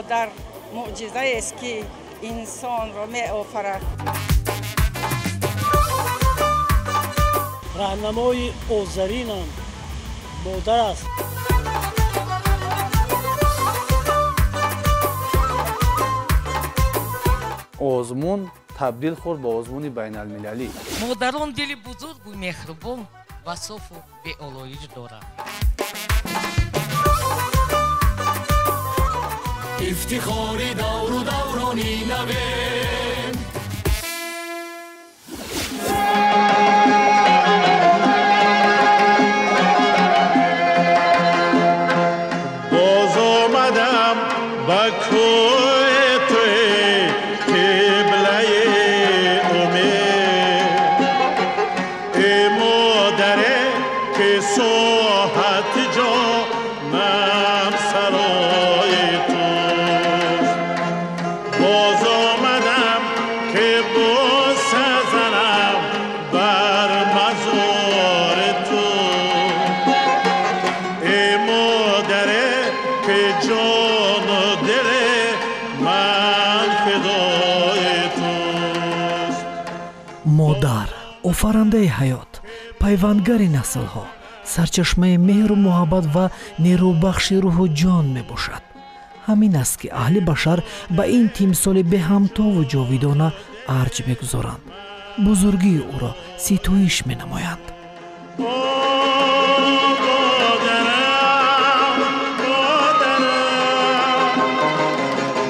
Модар мӯъҷизаест, ки инсонро меофарад. Раҳнамои озаринам модар аст. Озмун табдил хӯрд ба озмуни байналмилалӣ. Модарон дили бузургу меҳрубон ва софу беолоиш доранд. Ифтихори давру даврони навем. Боз омадам ба кӯи туи қиблаи умед. Эй модаре ки соҳати ҷонам сарои туст. Боз омадам ки бӯса занам бар мазори ту. Эй модаре ки ҷону дили ман фидои туст. Модар офарандаи ҳаёт, пайвандгари наслҳо, сарчашмаи меҳру муҳаббат ва нерӯбахши рӯҳу ҷон мебошад. Ҳамин аст, ки аҳли башар ба ин тимсоли беҳамтову ҷовидона арҷ мегузоранд, бузургии ӯро ситоиш менамоянд. Модарам, модарам,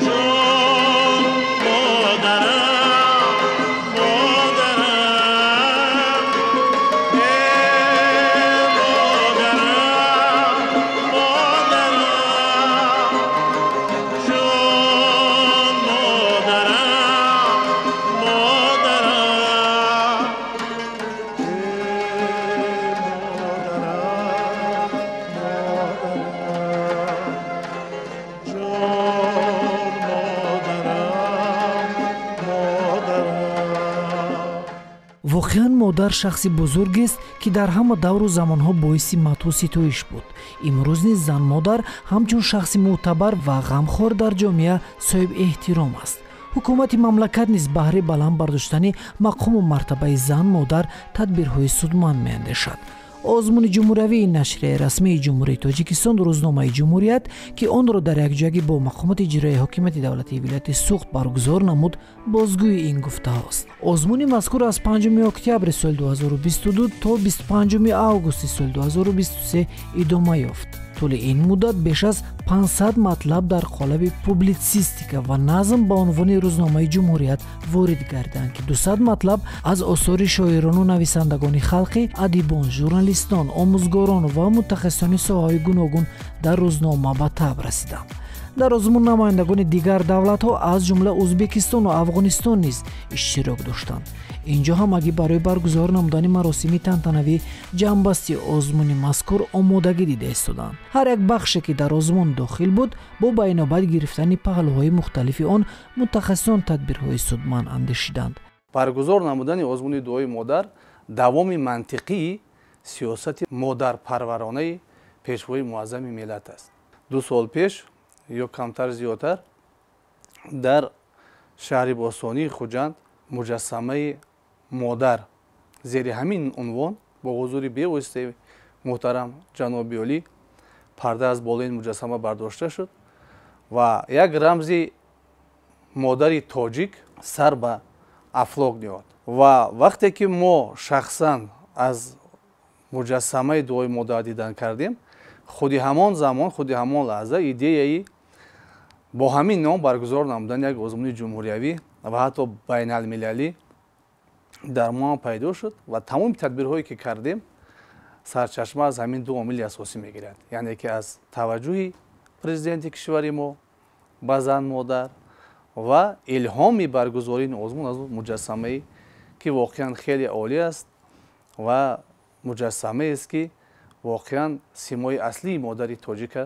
ҷон модарам, модарам, эй модарам, модарам, ҷон модарам, модарам, эй модарам, модарам, ҷон модарам, модарам. Воқеан, модар шахси бузургест, ки дар ҳама давру замонҳо боиси мадҳу ситоиш буд. Имрӯз низ зан-модар ҳамчун шахси мӯътабар ва ғамхор дар ҷомеа соҳиби эҳтиром аст. Ҳукумати мамлакат низ баҳри баланд бардоштани мақому мартабаи зан-модар тадбирҳои судманд меандешад. Озмуни ҷумҳуриявии нашрияи расмии Ҷумҳурии Тоҷикистон рӯзномаи Ҷумҳурият, ки онро дар якҷоягӣ бо мақомоти иҷроияи ҳокимияти давлатии вилояти Суғд баргузор намуд, бозгӯи ин гуфтаҳост. Озмуни мазкур аз 5 октябри соли 2022 то 25 августи соли 2023 идома ёфт. Тӯли ин муддат беш аз 500 матлаб дар қолаби публитсистика ва назм ба унвони рӯзномаи Ҷумҳурият ворид гардиданд, ки 200 матлаб аз осори шоирону нависандагони халқӣ, адибон, журналистон, омӯзгорон ва мутахассисони соҳаҳои гуногун дар рӯзнома ба таб расиданд. Дар озмун намояндагони дигар давлатҳо, аз ҷумла Ӯзбекистону Афғонистон низ иштирок доштанд. Инҷо ҳамагӣ барои баргузор намудани маросими тантанавӣ ҷамъбасти озмуни мазкур омодагӣ дида истоданд. Ҳар як бахше, ки дар озмун дохил буд, бо ба инобат гирифтани паҳлӯҳои мухталифи он мутахассисон тадбирҳои судманд андешиданд. Баргузор намудани озмуни дуои модар давоми мантиқии сиёсати модарпарваронаи пешвои муаззами миллат аст. 2 сол пеш ё камтар зиёдтар дар шаҳри бостонии Хуҷанд муҷассамаи модар зери ҳамин унвон бо ҳузури бевоситаи муҳтарам ҷаноби олӣ парда аз болои ин муҷассама бардошта шуд ва як рамзи модари тоҷик сар ба афлок ниҳод. Ва вақте ки мо шахсан аз муҷассамаи дуои модар дидан кардем, худи ҳамон замон, худи ҳамон лаҳза идеяи бо ҳамин ном баргузор намудани як озмуни ҷумҳуриявӣ ва ҳатто байналмилалӣ дар мо ҳам пайдо шуд ва тамоми тадбирҳое ки кардем сарчашма аз ҳамин ду омили асосӣ мегирад, яъне ки аз таваҷҷӯҳи президенти кишвари мо ба зан модар ва илҳоми баргузории ин озмун аз муҷассамае ки воқеан хеле олӣ аст ва муҷассамаест, ки воқеан симои аслии модари тоҷика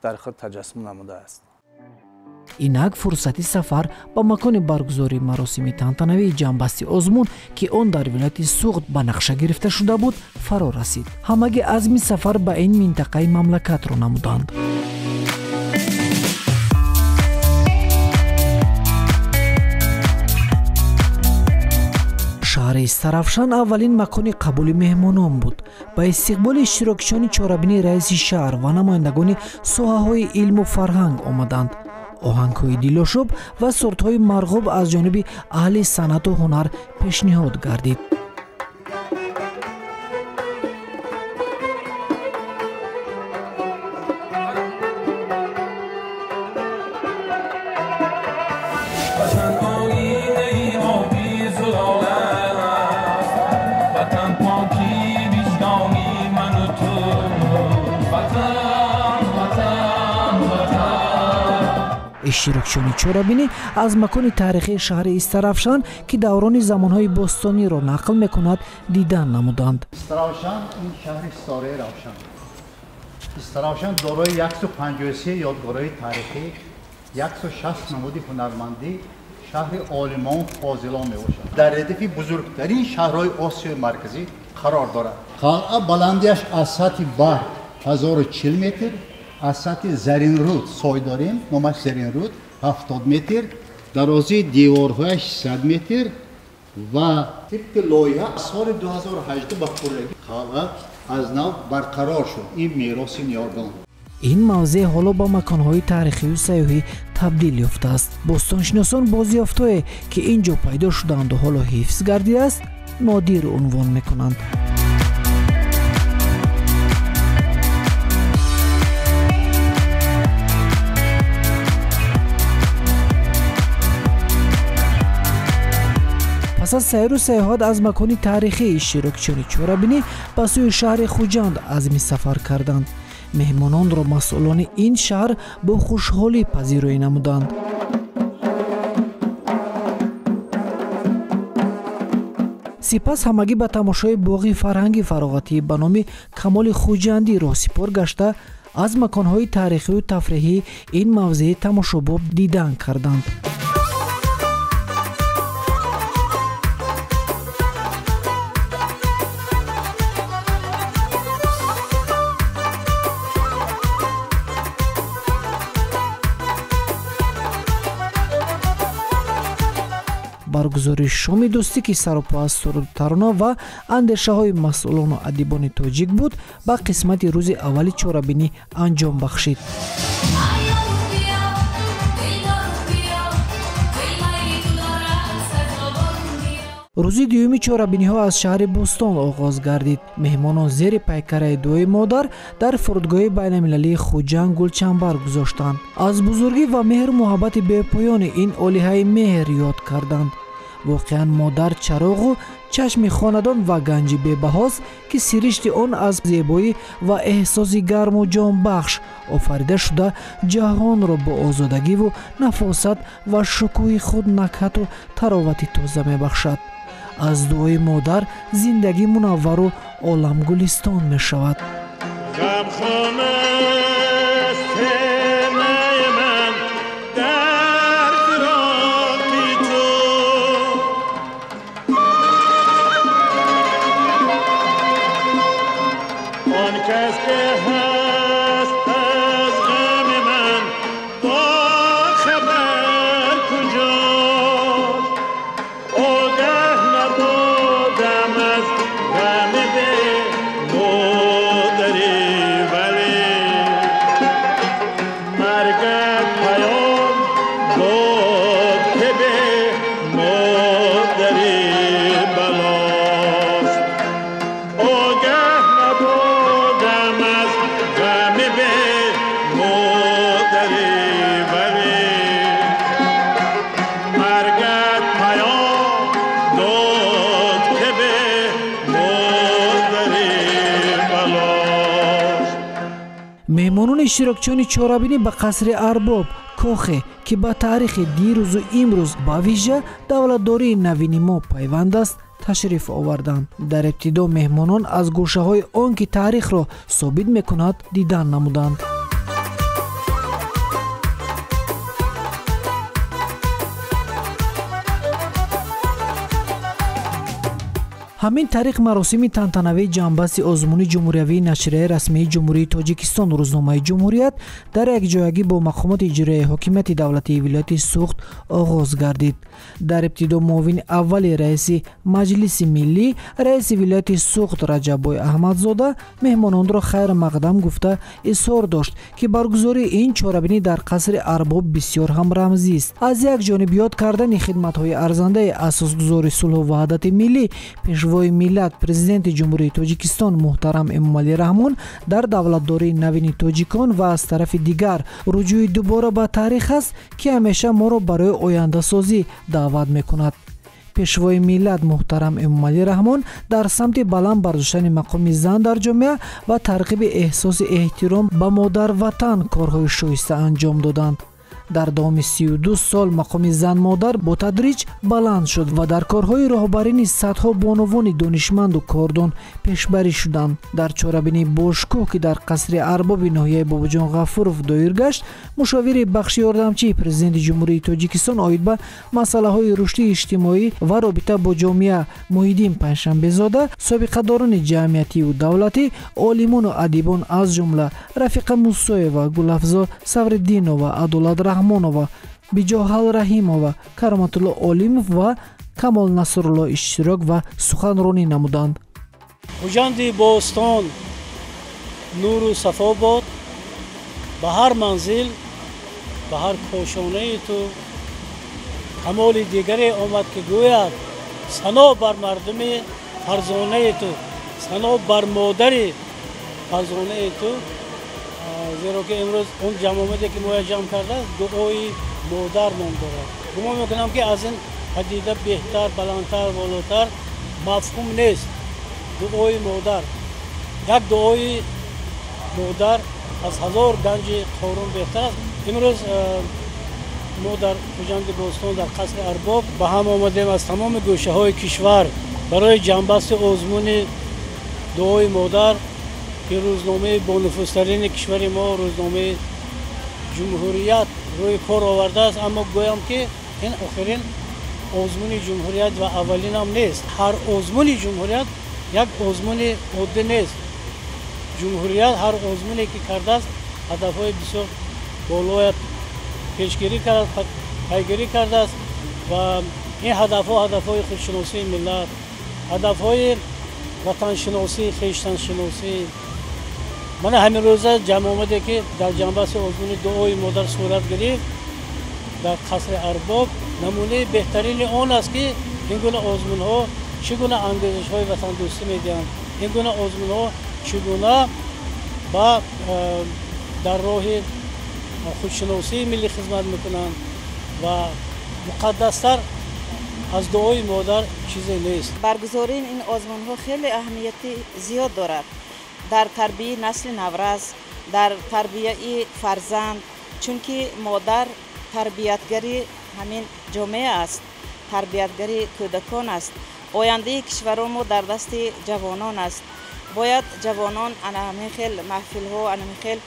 дар худ таҷассум намудааст. Инак фурсати сафар ба макони баргузории маросими тантанавии ҷамъбасти озмун, ки он дар вилояти Суғд ба нақша гирифта шуда буд, фаро расид. Ҳамагӣ азми сафар ба ин минтақаи мамлакатро намуданд. Шаҳри Истаравшан аввалин макони қабули меҳмонон буд. Ба истиқболи иштирокчиёни чорабинии раиси шаҳр ва намояндагони соҳаҳои илму фарҳанг омаданд. Оҳангҳои дилошӯб ва сурудҳои марғуб аз ҷониби аҳли санъату ҳунар пешниҳод гардид. Иштирокчиёни чорабинӣ аз макони таърихии шаҳри Истаравшан, ки даврони замонҳои бостониро нақл мекунад, дидан намуданд. Истаравшан ин шаҳри ситораи равшан. Истаравшан дорои 153 ёдгориҳои таърихӣ, 160 намуди ҳунармандӣ, шаҳри олимон фозилон мебошад. Дар радифи бузургтарин шаҳрҳои Осиёи Марказӣ қарор дорад. Қалъа баландиаш аз сатҳи баҳр 1040 метр, аз сатҳи Заринруд сой дорем, номаш Заринруд, 70 метр, дарозии деворҳояш 600 метр ва тибқи лоиҳа соли 2018 ба пуррагӣ қалъа аз нав барқарор шуд. Ин мероси ниёгон. Ин мавзеъ ҳоло ба маконҳои таърихию сайёҳӣ табдил ёфтааст. Бостоншиносон бозёфтҳое, ки ин ҷо пайдо шудаанду ҳоло ҳифз гардидааст, нодир унвон мекунанд. Пас аз сайру сайёҳат аз макони таърихии иштирокчиёни чорабинӣ ба сӯи шаҳри Хуҷанд азми сафар карданд. Меҳмононро масъулони ин шаҳр бо хушҳолӣ пазироӣ намуданд. Сипас ҳамагӣ ба тамошои боғи фарҳанги фароғатӣ ба номи Камоли Хуҷандӣ роҳсипор гашта, аз маконҳои таърихию тафриҳӣ ин мавзеи тамошобоб дидан карданд. Баргузории шоми дӯстӣ, ки саропо аз суруду тарона ва андешаҳои масъулону адибони тоҷик буд, ба қисмати рӯзи аввали чорабинӣ анҷом бахшид. Рӯзи дуюми чорабиниҳо аз шаҳри Бӯстон оғоз гардид. Меҳмонон зери пайкараи дуои модар дар фурудгоҳи байналмилалии Хуҷанд гулчанбар гузоштанд. Аз бузургӣ ва меҳру муҳаббати бепоёни ин олиҳаи меҳр ёд карданд. Воқеан модар чароғу чашми хонадон ва ганҷи бебаҳост, ки сиришти он аз зебоӣ ва эҳсоси гарму ҷонбахш офарида шуда, ҷаҳонро бо озодагиву нафосат ва шукӯҳи худ накҳату таровати тоза мебахшад. Аз дуои модар зиндагӣ мунаввару олам гулистон мешавад. Меҳмонони иштирокчиёни чорабинӣ ба қасри Арбоб, кохе, ки ба таърихи дирӯзу имрӯз, ба вижа давлатдории навини мо пайванд аст, ташриф оварданд. Дар ибтидо меҳмонон аз гӯшаҳои он, ки таърихро собит мекунад, дидан намуданд. Ҳамин тариқ маросими тантанавии ҷамъбасти озмуни ҷумҳуриявии нашрияи расмии Ҷумҳурии Тоҷикистон рӯзномаи Ҷумҳурият дар якҷоягӣ бо мақомоти иҷроияи ҳокимияти давлатии вилояти Суғд оғоз гардид. Дар ибтидо муовини аввали раиси Маҷлиси миллӣ, раиси вилояти Суғд Раҷаббой Аҳмадзода меҳмононро хайрмақдам гуфта изҳор дошт, ки баргузории ин чорабинӣ дар қасри Арбоб бисёр ҳам рамзист. Аз як ҷониб ёд кардани хидматҳои арзандаи асосгузори сулҳу ваҳдати миллӣ, Пешвои миллат, Президенти Ҷумҳурии Тоҷикистон муҳтарам Эмомалӣ Раҳмон дар давлатдории навини тоҷикон ва аз тарафи дигар руҷӯи дубора ба таърих аст, ки ҳамеша моро барои ояндасозӣ даъват мекунад. Пешвои миллат муҳтарам Эмомалӣ Раҳмон дар самти баланд бардоштани мақоми зан дар ҷомеа ва тарғиби эҳсоси эҳтиром ба модарватан корҳои шоиста анҷом доданд. Дар давоми 32 сол мақоми зан-модар бо тадриҷ баланд шуд ва дар корҳои роҳбарӣ низ садҳо бонувони донишманду кордон пешбарӣ шуданд. Дар чорабинии бошгоҳ, ки дар қасри Арбоби ноҳияи Бобоҷон Ғафуров доир гашт, мушовири бахши ёрдамчии Президенти Ҷумҳурии Тоҷикистон оид ба масъалаҳои рушди иҷтимоӣ ва робита бо ҷомеа Муҳиддин Панҷшанбезода, собиқадорони ҷамъиятиву давлатӣ, олимону адибон аз ҷумла Рафиқа Мусоева, Гулафзо Савриддинова, Адолат Раҳмонова, Биҷоҳал Раҳимова, Кароматулло Олимов ва Камол Насрулло иштирок ва суханронӣ намуданд. Хуҷанди бостон нуру сафо бод, ба ҳар манзил, ба ҳар кошонаи ту камоли дигаре омад, ки гӯяд сано бар мардуми фарзонаи ту, сано бар модари фарзонаи ту. Зеро ки имрӯз он ҷамъомаде ки моя ҷамъ кардааст, дуои модар ном дорад. Гумон мекунам, ки аз ин падида беҳтар, баландтар, волотар мафҳум нест. Дуои модар, як дуои модар аз ҳазор ганҷи Қорун беҳтар аст. Имрӯз мо дар Хуҷанди бостон дар қасри Арбоб ба ҳам омадем аз тамоми гӯшаҳои кишвар барои ҷамъбасти озмуни дуои модар, ки рӯзномаи бонуфузтарини кишвари мо, рӯзномаи Ҷумҳурият рӯи кор овардааст. Аммо гӯям, ки ин охирин озмуни Ҷумҳурият ва аввалинам нест. Ҳар озмуни Ҷумҳурият як озмуни оддӣ нест. Ҷумҳурият ҳар озмуне ки кардааст, ҳадафҳои бисёр болоя пешгирӣ кард, пайгирӣ кардааст ва ин ҳадафҳо ҳадафҳои худшиносии миллат, ҳадафҳои ватаншиносӣ, хештаншиносӣ. Мана ҳамин рӯза ҷамъомаде, ки дар ҷамъбасти озмуни дуои модар сурат гирифт дар қасри Арбоб, намунаи беҳтарини он аст, ки ин гуна озмунҳо чӣ гуна ангезишҳои ватандӯстӣ медиҳанд, ин гуна озмунҳо чӣ гуна ба дар роҳи худшиносии миллӣ хизмат мекунанд ва муқаддастар аз дуои модар чизе нест. Баргузории ин озмунҳо хеле аҳамияти зиёд дорад дар тарбияи насли наврас, дар тарбияи фарзанд, чунки модар тарбиятгари ҳамин ҷомеа аст, тарбиятгари кӯдакон аст. Ояндаи кишваро мо дар дасти ҷавонон аст. Бояд ҷавонон ана ҳамин хел маҳфилҳо, ана ҳамин хел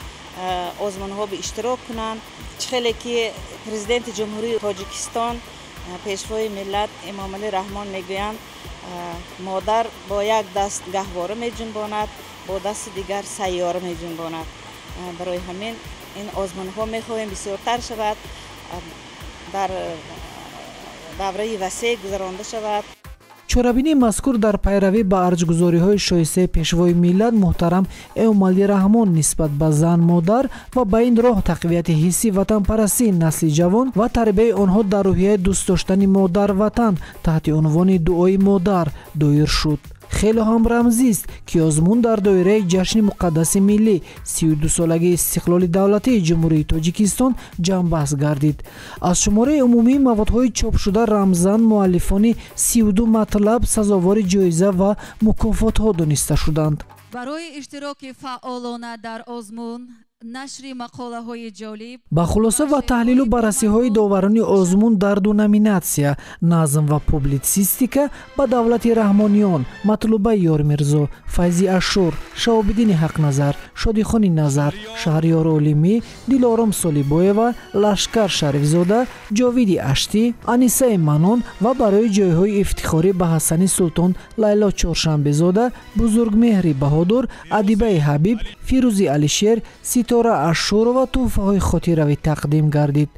озмунҳо иштирок кунанд. Чӣ хеле ки Президенти Ҷумҳурии Тоҷикистон, Пешвои миллат Эмомалӣ Раҳмон мегӯянд: модар бо як даст гаҳвора меҷунбонад, бо дасти дигар сайёра меҷунбонад. Барои ҳамин ин озмунҳо мехоҳем бисёртар шавад, дар давраи васеъ гузаронда шавад. Чорабинии мазкур дар пайравӣ ба арҷгузориҳои шоистаи Пешвои миллат муҳтарам Эмомалӣ Раҳмон нисбат ба зан-модар ва ба ин роҳ тақвияти ҳисси ватанпарастии насли ҷавон ва тарбияи онҳо дар рӯҳияи дӯст доштани модар-ватан таҳти унвони дуои модар доир шуд. Хеле ҳам рамзист, ки озмун дар доираи ҷашни муқаддаси миллӣ, 32-солагии истиқлоли давлатии Ҷумҳурии Тоҷикистон ҷамъбаст гардид. Аз шумораи умумии маводҳои чопшуда рамзан муаллифони 32 матлаб сазовори ҷоиза ва мукофотҳо дониста шуданд. Барои иштироки фаъолона дар озмун Нашри мақолаҳои ҷолиб. Ба хулоса ва таҳлилу баррасиҳои доварони озмун дар ду номинатсия назм ва публитсистика ба Давлати Раҳмониён, Матлубаи Ёрмирзо, Файзи Ашур, Шаҳобиддини Ҳақназар, Шодихони Назар, Шаҳриёр Олимӣ, Дилором Солибоева, Лашкар Шарифзода, Ҷовиди Аштӣ, Анисаи Манон ва барои ҷойҳои ифтихорӣ ба Ҳасани Султон, Лайло Чоршанбезода, Бузургмеҳри Баҳодур, Адибаи Ҳабиб, Фирӯзи Алишер, Ситора Ашурова тӯҳфаҳои хотиравӣ тақдим гардид.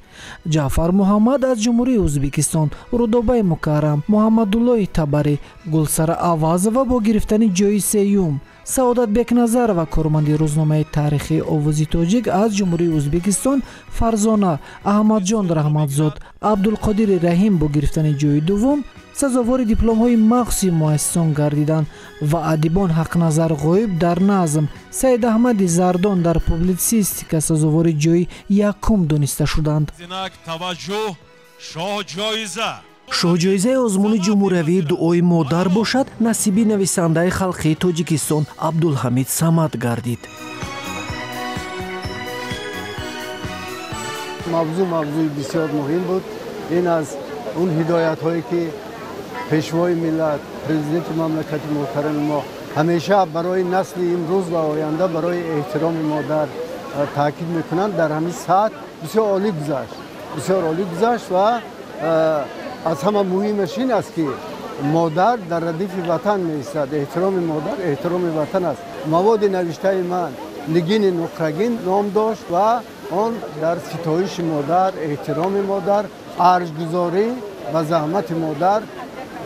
Ҷаъфар Муҳаммад аз Ҷумҳурии Ӯзбекистон, Рудобаи Мукаррам, Муҳаммадуллоҳи Табарӣ, Гулсара Авазова бо гирифтани ҷойи сеюм, Саодат Бекназарова, корманди рӯзномаи таърихии Овози Тоҷик аз Ҷумҳурии Ӯзбекистон, Фарзона, Аҳмадҷон Раҳматзод, Абдулқодири Раҳим бо гирифтани ҷойи дуввум сазовори дипломҳои махсуси муассисон гардиданд ва адибон Ҳақназар Ғоиб дар назм, Саидаҳмади Зардон дар публитсистика сазовори ҷойи якум дониста шуданд. Шоҳҷоизаи озмуни ҷумҳуриявии дуои модар бошад насиби нависандаи халқии Тоҷикистон Абдулҳамид Самад гардид. Мавзӯъ мавзӯи бисёр муҳим буд. Ин аз он ҳидоятҳое ки пешвои миллат, президенти мамлакати муҳтарами мо ҳамеша барои насли имрӯз ва оянда барои эҳтироми модар таъкид мекунанд, дар ҳамин сатҳ бисёр олӣ гузашт, бисёр олӣ гузашт ва аз ҳама муҳимаш ин аст ки модар дар радифи ватан меистад. Эҳтироми модар эҳтироми ватан аст. Маводи навиштаи ман Нигини нуқрагин ном дошт ва он дар ситоиши модар, эҳтироми модар, арҷгузорӣ ва заҳмати модар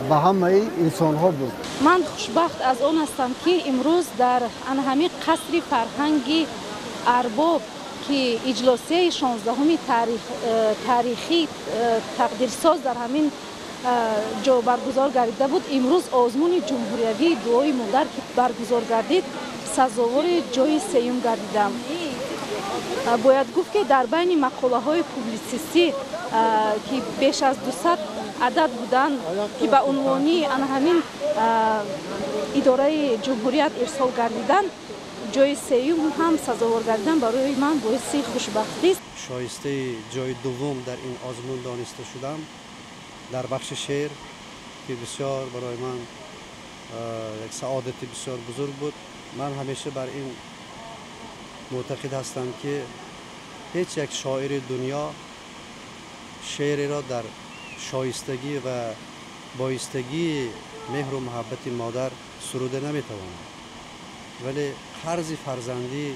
ба ҳамаи инсонҳо буд. Ман хушбахт аз он ҳастам, ки имрӯз дар ҳамин қасри фарҳанги Арбоб, ки иҷлосияи 16-уми таърихӣ тақдирсоз дар ҳамин ҷо баргузор гардида буд, имрӯз озмуни ҷумҳуриявии дуои модар ки баргузор гардид, сазовори ҷойи сеюм гардидам. Бояд гуфт, ки дар байни мақолаҳои публитсистӣ, ки беш аз 200 адад буданд, ки ба унвони ана ҳамин идораи ҷумҳурият ирсол гардиданд, ҷойи сеюм ҳам сазовор гардидан барои ман боиси хушбахтист. Шоистаи ҷойи дуввум дар ин озмун дониста шудам дар бахши шеър, ки бисёр барои ман як саодати бисёр бузург буд. Ман ҳамеша бар ин муътақид ҳастам, ки ҳеҷ як шоири дунё шеъреро дар шоистагӣ ва боистагии меҳру муҳаббати модар суруда наметавонад, вале қарзи фарзандӣ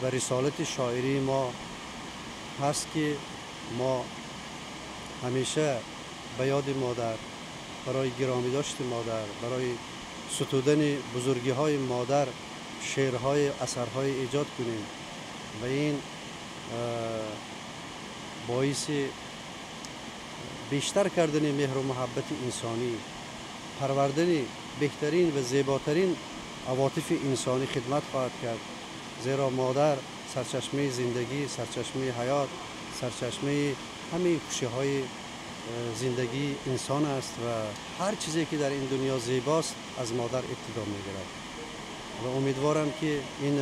ва рисолати шоирии мо ҳаст, ки мо ҳамеша ба ёди модар, барои гиромӣ дошти модар, барои сутудани бузургиҳои модар шеърҳои асарҳое эҷод кунем ва ин боиси бештар кардани меҳру муҳаббати инсонӣ, парвардани беҳтарин ва зеботарин авотифи инсонӣ хидмат хоҳад кард. Зеро модар сарчашмаи зиндагӣ, сарчашмаи ҳаёт, сарчашмаи ҳамаи хушиҳои зиндагии инсон аст ва ҳар чизе ки дар ин дунё зебост аз модар ибтидо мегирад. Ва умедворам, ки ин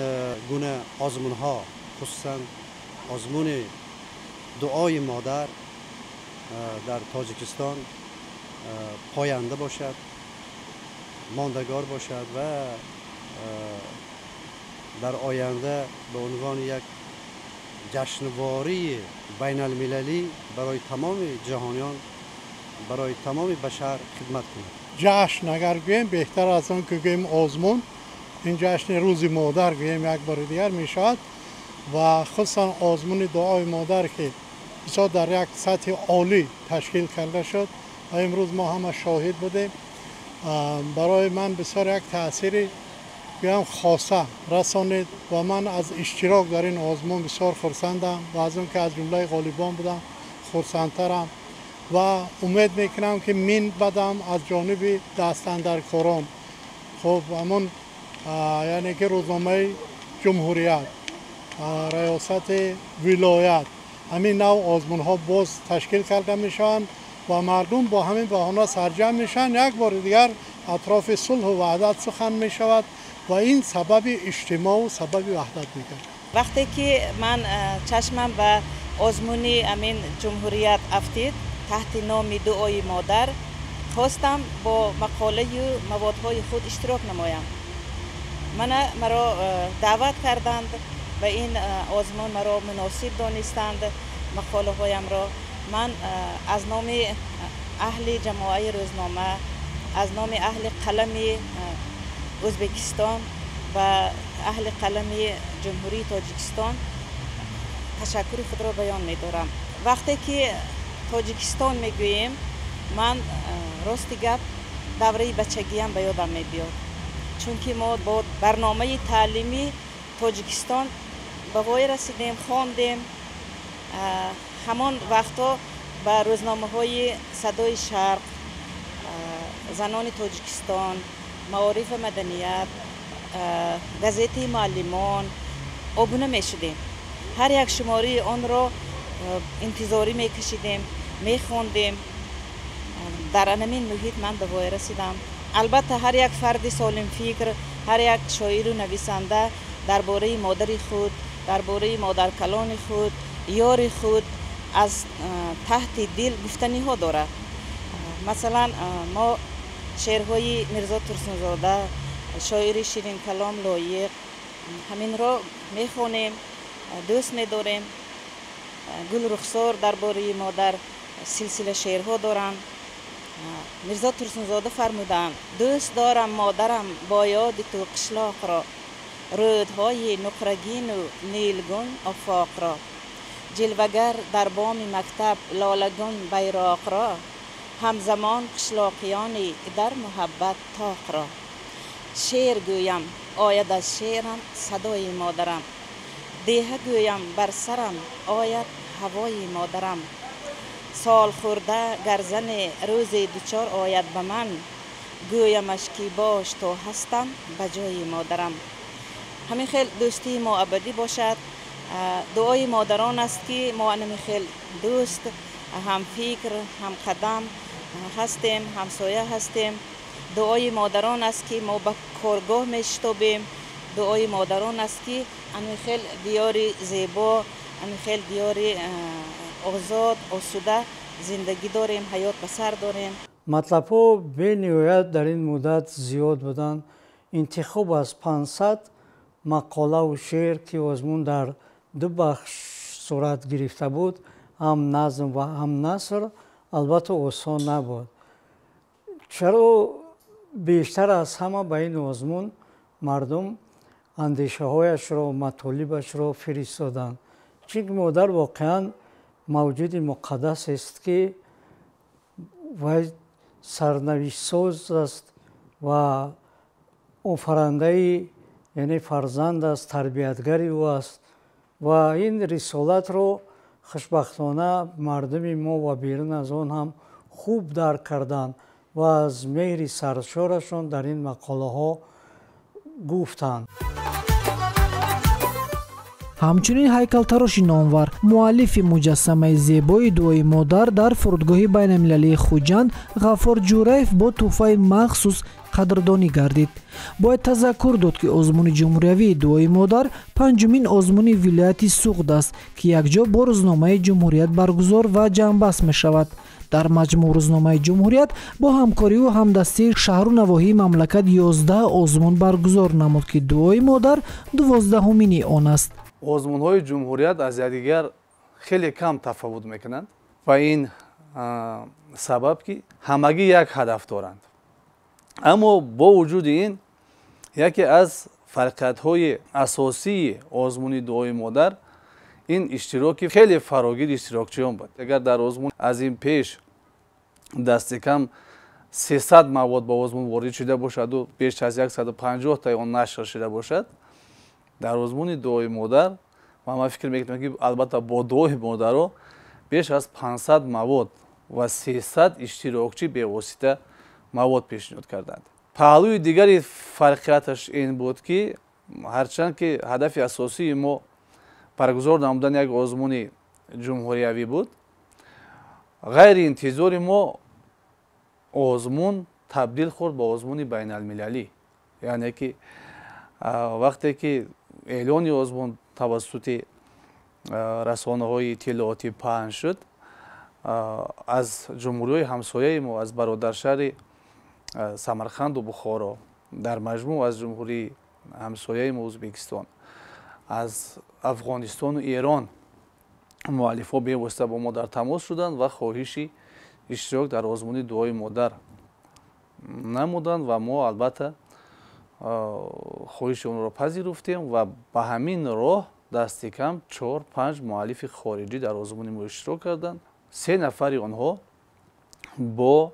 гуна озмунҳо, хусусан озмуни дуои модар дар Тоҷикистон поянда бошад, мондагор бошад ва дар оянда ба унвони як ҷашнвории байналмилалӣ барои тамоми ҷаҳониён, барои тамоми башар хидмат кунад. Ҷашн агар гӯем, беҳтар аз он ки гӯем озмун, ин ҷашни рӯзи модар гӯем як бори дигар мешавад ва хусусан озмуни дуои модар, ки бисёр дар як сатҳи олӣ ташкил карда шуд ва имрӯз мо ҳама шоҳид будем, барои ман бисёр як таъсири гӯям хоса расонид ва ман аз иштирок дар ин озмун бисёр хурсандам ва аз он ки аз ҷумлаи ғолибон будам хурсандтарам ва умед мекунам, ки мин бадам аз ҷониби дастандаркорон, хуб ҳамон яъне ки рӯзномаи ҷумҳурият, раёсати вилоят, ҳамин нав озмунҳо боз ташкил карда мешаванд ва мардум бо ҳамин баҳона сарҷамъ мешаванд. Як бори дигар атрофи сулҳу ваҳдат сухан мешавад ва ин сабаби иҷтимоъу сабаби ваҳдат мегардад. Вақте ки ман чашмам ба озмуни амин ҷумҳурият афтид таҳти номи дуои модар, хостам бо мақолаю маводҳои худ иштирок намоям. Маро даъват карданд ба ин озмун, маро муносиб донистанд мақолаҳоямро. Ман аз номи аҳли ҷамоаи рӯзнома, аз номи аҳли қалами Ӯзбекистон ва аҳли қалами Ҷумҳурии Тоҷикистон ташаккури худро баён медорам. Вақте ки Тоҷикистон мегӯем, ман рости гап давраи бачагиам ба ёдам мебиёд, чунки мо бо барномаи таълимӣ Тоҷикистон ба воя расидем, хондем. Ҳамон вақтҳо ба рӯзномаҳои Садои Шарқ, Занони Тоҷикистон, Маориф ва маданият, газетаи муаллимон обуна мешудем. Ҳар як шумории онро интизорӣ мекашидем, мехондем. Дар анамин муҳит ман ба воя расидам. Албатта, ҳар як фарди солимфикр, ҳар як шоиру нависанда дар бораи модари худ, дар бораи модаркалони худ, ёри худ аз таҳти дил гуфтаниҳо дорад. Масалан, мо шеърҳои Мирзо Турсунзода, шоири ширинкалом Лоиқ, ҳаминро мехонем, дӯст медорем. Гулрухсор дар бораи модар силсила шеърҳо доранд. Мирзо Турсунзода фармуданд: дӯст дорам модарам бо ёди ту қишлоқро, рӯдҳои нуқрагину нилгун офоқро, ҷилвагар дар боми мактаб лолагун байроқро, ҳамзамон қишлоқиёни дар муҳаббат тоқро. Шеър гӯям, ояд аз шеърам садои модарам, деҳа гӯям бар сарам ояд ҳавои модарам. Солхӯрда гарзане рӯзе дучор ояд ба ман, гӯямаш ки бош то ҳастам ба ҷои модарам. Ҳамин хел дӯстии мо абадӣ бошад. Дуои модарон аст ки мо ҳамин хел дӯст, ҳамфикр, ҳамқадам ҳастем, ҳамсоя ҳастем. Дуои модарон аст ки мо ба коргоҳ мешитобем. Дуои модарон аст ки ҳамин хел диёри зебо, ҳамин хел диёри озод, осуда зиндагӣ дорем, ҳаёт ба сар дорем. Матлабҳо бениҳоят дар ин муддат зиёд буданд. Интихоб аз 500 мақолаву шеър, ки озмун дар ду бахш сурат гирифта буд, ҳам назм ва ҳам наср, албатта осон набуд. Чаро бештар аз ҳама ба ин озмун мардум андешаҳояшро, матолибашро фиристоданд? Чунки модар воқеан мавҷуди муқаддас аст, ки вай сарнавиштсоз аст ва офарандаи, яъне фарзанд аст, тарбиятгари ӯ аст. Ва ин рисолатро хушбахтона мардуми мо ва берун аз он ҳам хуб дарк карданд ва аз меҳри саршорашон дар ин мақолаҳо гуфтанд. Ҳамчунин ҳайкалтароши номвар, муаллифи муҷассамаи зебои дуои модар дар фурудгоҳи байналмилалии Хуҷанд Ғаффор Ҷӯраев бо тӯҳфаи махсус қадрдонӣ гардид. Бояд тазаккур дод, ки озмуни ҷумҳуриявии дуои модар панҷумин озмуни вилояти Суғд аст, ки якҷо бо рӯзномаи Ҷумҳурият баргузор ва ҷамъбаст мешавад. Дар маҷмӯъ рӯзномаи Ҷумҳурият бо ҳамкориву ҳамдастии шаҳру навоҳии мамлакат 11 озмун баргузор намуд, ки дуои модар 12-ҳумини он аст. Озмунҳои ҷумҳурият аз якдигар хеле кам тафовут мекунанд ва ин сабаб ки ҳамагӣ як ҳадаф доранд. Аммо бо вуҷуди ин яке аз фарқиятҳои асосии озмуни дуои модар ин иштироки хеле фарогири иштирокчиён буд. Агар дар озмун аз ин пеш дасти кам 300 мавод ба озмун ворид шуда бошаду беш аз 150 таи он нашр шуда бошад, дар озмуни дуои модар ман фикр мекунам, ки албатта бо дуои модаро беш аз 500 мавод ва 300 иштирокчӣ бевосита мавод пешниҳод карданд. Паҳлӯи дигари фарқияташ ин буд, ки ҳарчанд ки ҳадафи асосии мо баргузор намудани як озмуни ҷумҳуриявӣ буд, ғайри интизори мо озмун табдил хӯрд ба озмуни байналмилалӣ. Яъне ки вақте ки эълони озмун тавассути расонаҳои иттилоотӣ паҳн шуд, аз ҷумҳуриҳои ҳамсояи мо, аз бародаршаҳри Самарқанду Бухоро, дар маҷмӯъ аз ҷумҳурии ҳамсояи мо Ӯзбекистон, аз Афғонистону Эрон муаллифҳо бевосита бо мо дар тамос шуданд ва хоҳиши иштирок дар озмуни дуои модар намуданд ва мо албатта хоҳиши онро пазируфтем ва ба ҳамин роҳ дасти кам 4-5 муаллифи хориҷӣ дар озмуни мо иштирок карданд. 3 нафари онҳо бо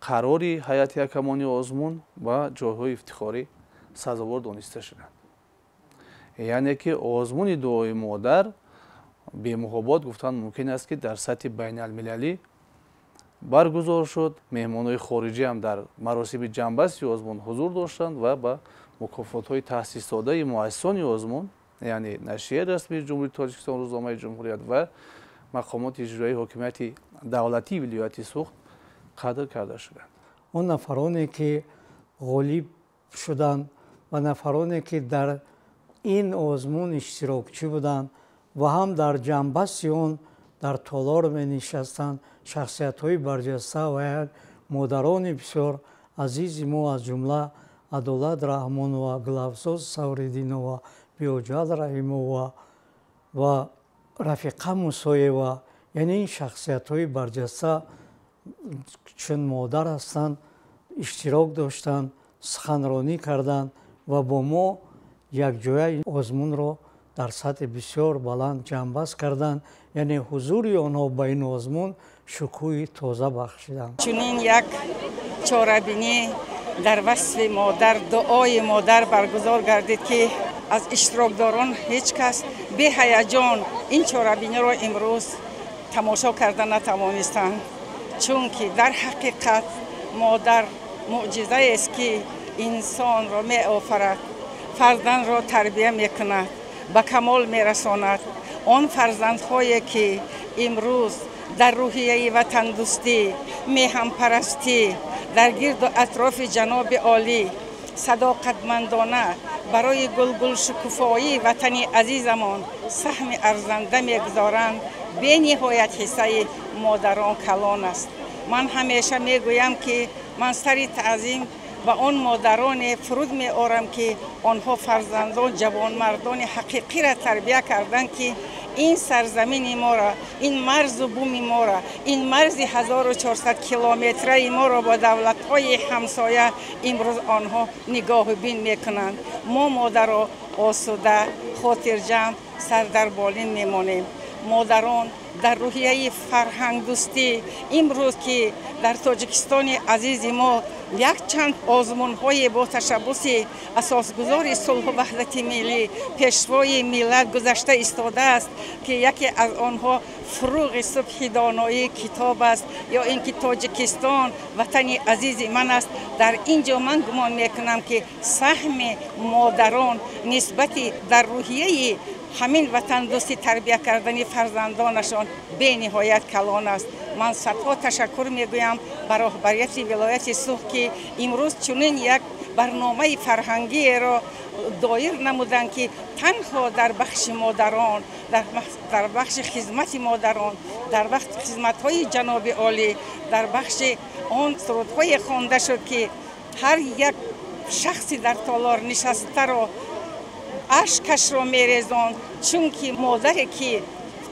қарори ҳайати ҳакамони озмун ба ҷойҳои ифтихорӣ сазовор дониста шуданд. Яъне ки озмуни дуои модар бемуҳобот гуфтан мумкин аст, ки дар сатҳи байналмилалӣ баргузор шуд. Меҳмонҳои хориҷӣ ҳам дар маросими ҷамъбасти озмун ҳузур доштанд ва ба мукофотҳои таъсисдодаи муассисони озмун, яъне нашрияи расмии Ҷумҳурии Тоҷикистон, рӯзномаи Ҷумҳурият ва мақомоти иҷроии ҳокимияти давлатии вилояти Суғд қадр карда шуданд. Он нафароне ки ғолиб шуданд ва нафароне ки дар ин озмун иштирокчӣ буданд ва ҳам дар ҷамъбасти он дар толор менишастанд, шахсиятҳои барҷаста ва як модарони бисёр азизи мо, аз ҷумла Адолат Раҳмонова, Гулафзоз Савриддинова, Биёҷал Раҳимова ва Рафиқа Мусоева, яъне ин шахсиятҳои барҷаста чун модар ҳастанд, иштирок доштанд, суханронӣ карданд ва бо мо якҷоя ин озмунро дар сатҳи бисёр баланд ҷамъбаст карданд. Яъне ҳузури онҳо ба ин озмун шукӯҳи тоза бахшиданд. Чунин як чорабинӣ дар васфи модар, дуои модар баргузор гардид, ки аз иштирокдорон ҳеҷ кас беҳаяҷон ин чорабиниро имрӯз тамошо карда натавонистанд, чунки дар ҳақиқат модар мӯъҷизаест, ки инсонро меофарад, фарзандро тарбия мекунад, ба камол мерасонад. Он фарзандҳое ки имрӯз дар рӯҳияи ватандӯстӣ, меҳанпарастӣ, дар гирду атрофи ҷаноби олӣ садоқатмандона барои гулгулшукуфоии ватани азизамон саҳми арзанда мегузоранд, бениҳоят ҳиссаи модарон калон аст. Ман ҳамеша мегӯям, ки ман сари таъзим ба он модароне фуруд меорам, ки онҳо фарзандон, ҷавонмардони ҳақиқиро тарбия карданд, ки ин сарзамини моро, ин марзу буми моро, ин марзи 1400 километраи моро бо давлатҳои ҳамсоя имрӯз онҳо нигоҳубин мекунанд. Мо модаро осуда, хотирҷамъ, сар дар болин мемонем. Модарон дар рӯҳияи фарҳангдӯстӣ имрӯз, ки дар Тоҷикистони азизи мо якчанд озмунҳое бо ташаббуси асосгузори сулҳу ваҳдати миллӣ, пешвои миллат гузашта истодааст, ки яке аз онҳо фурӯғи субҳи доноӣ китоб аст, ё ин ки Тоҷикистон ватани азизи ман аст. Дар ин ҷо ман гумон мекунам, ки саҳми модарон нисбати дар рӯҳияи ҳамин ватандӯстӣ тарбия кардани фарзандонашон бениҳоят калон аст. Ман садҳо ташаккур мегӯям ба роҳбарияти вилояти Суғд, ки имрӯз чунин як барномаи фарҳангиеро доир намуданд, ки танҳо дар бахши модарон, дар бахши хизмати модарон, дар бахши хизматҳои ҷаноби олӣ, дар бахши он сурудҳое хонда шуд, ки ҳар як шахси дар толор нишастаро ашкашро мерезонд, чунки модаре ки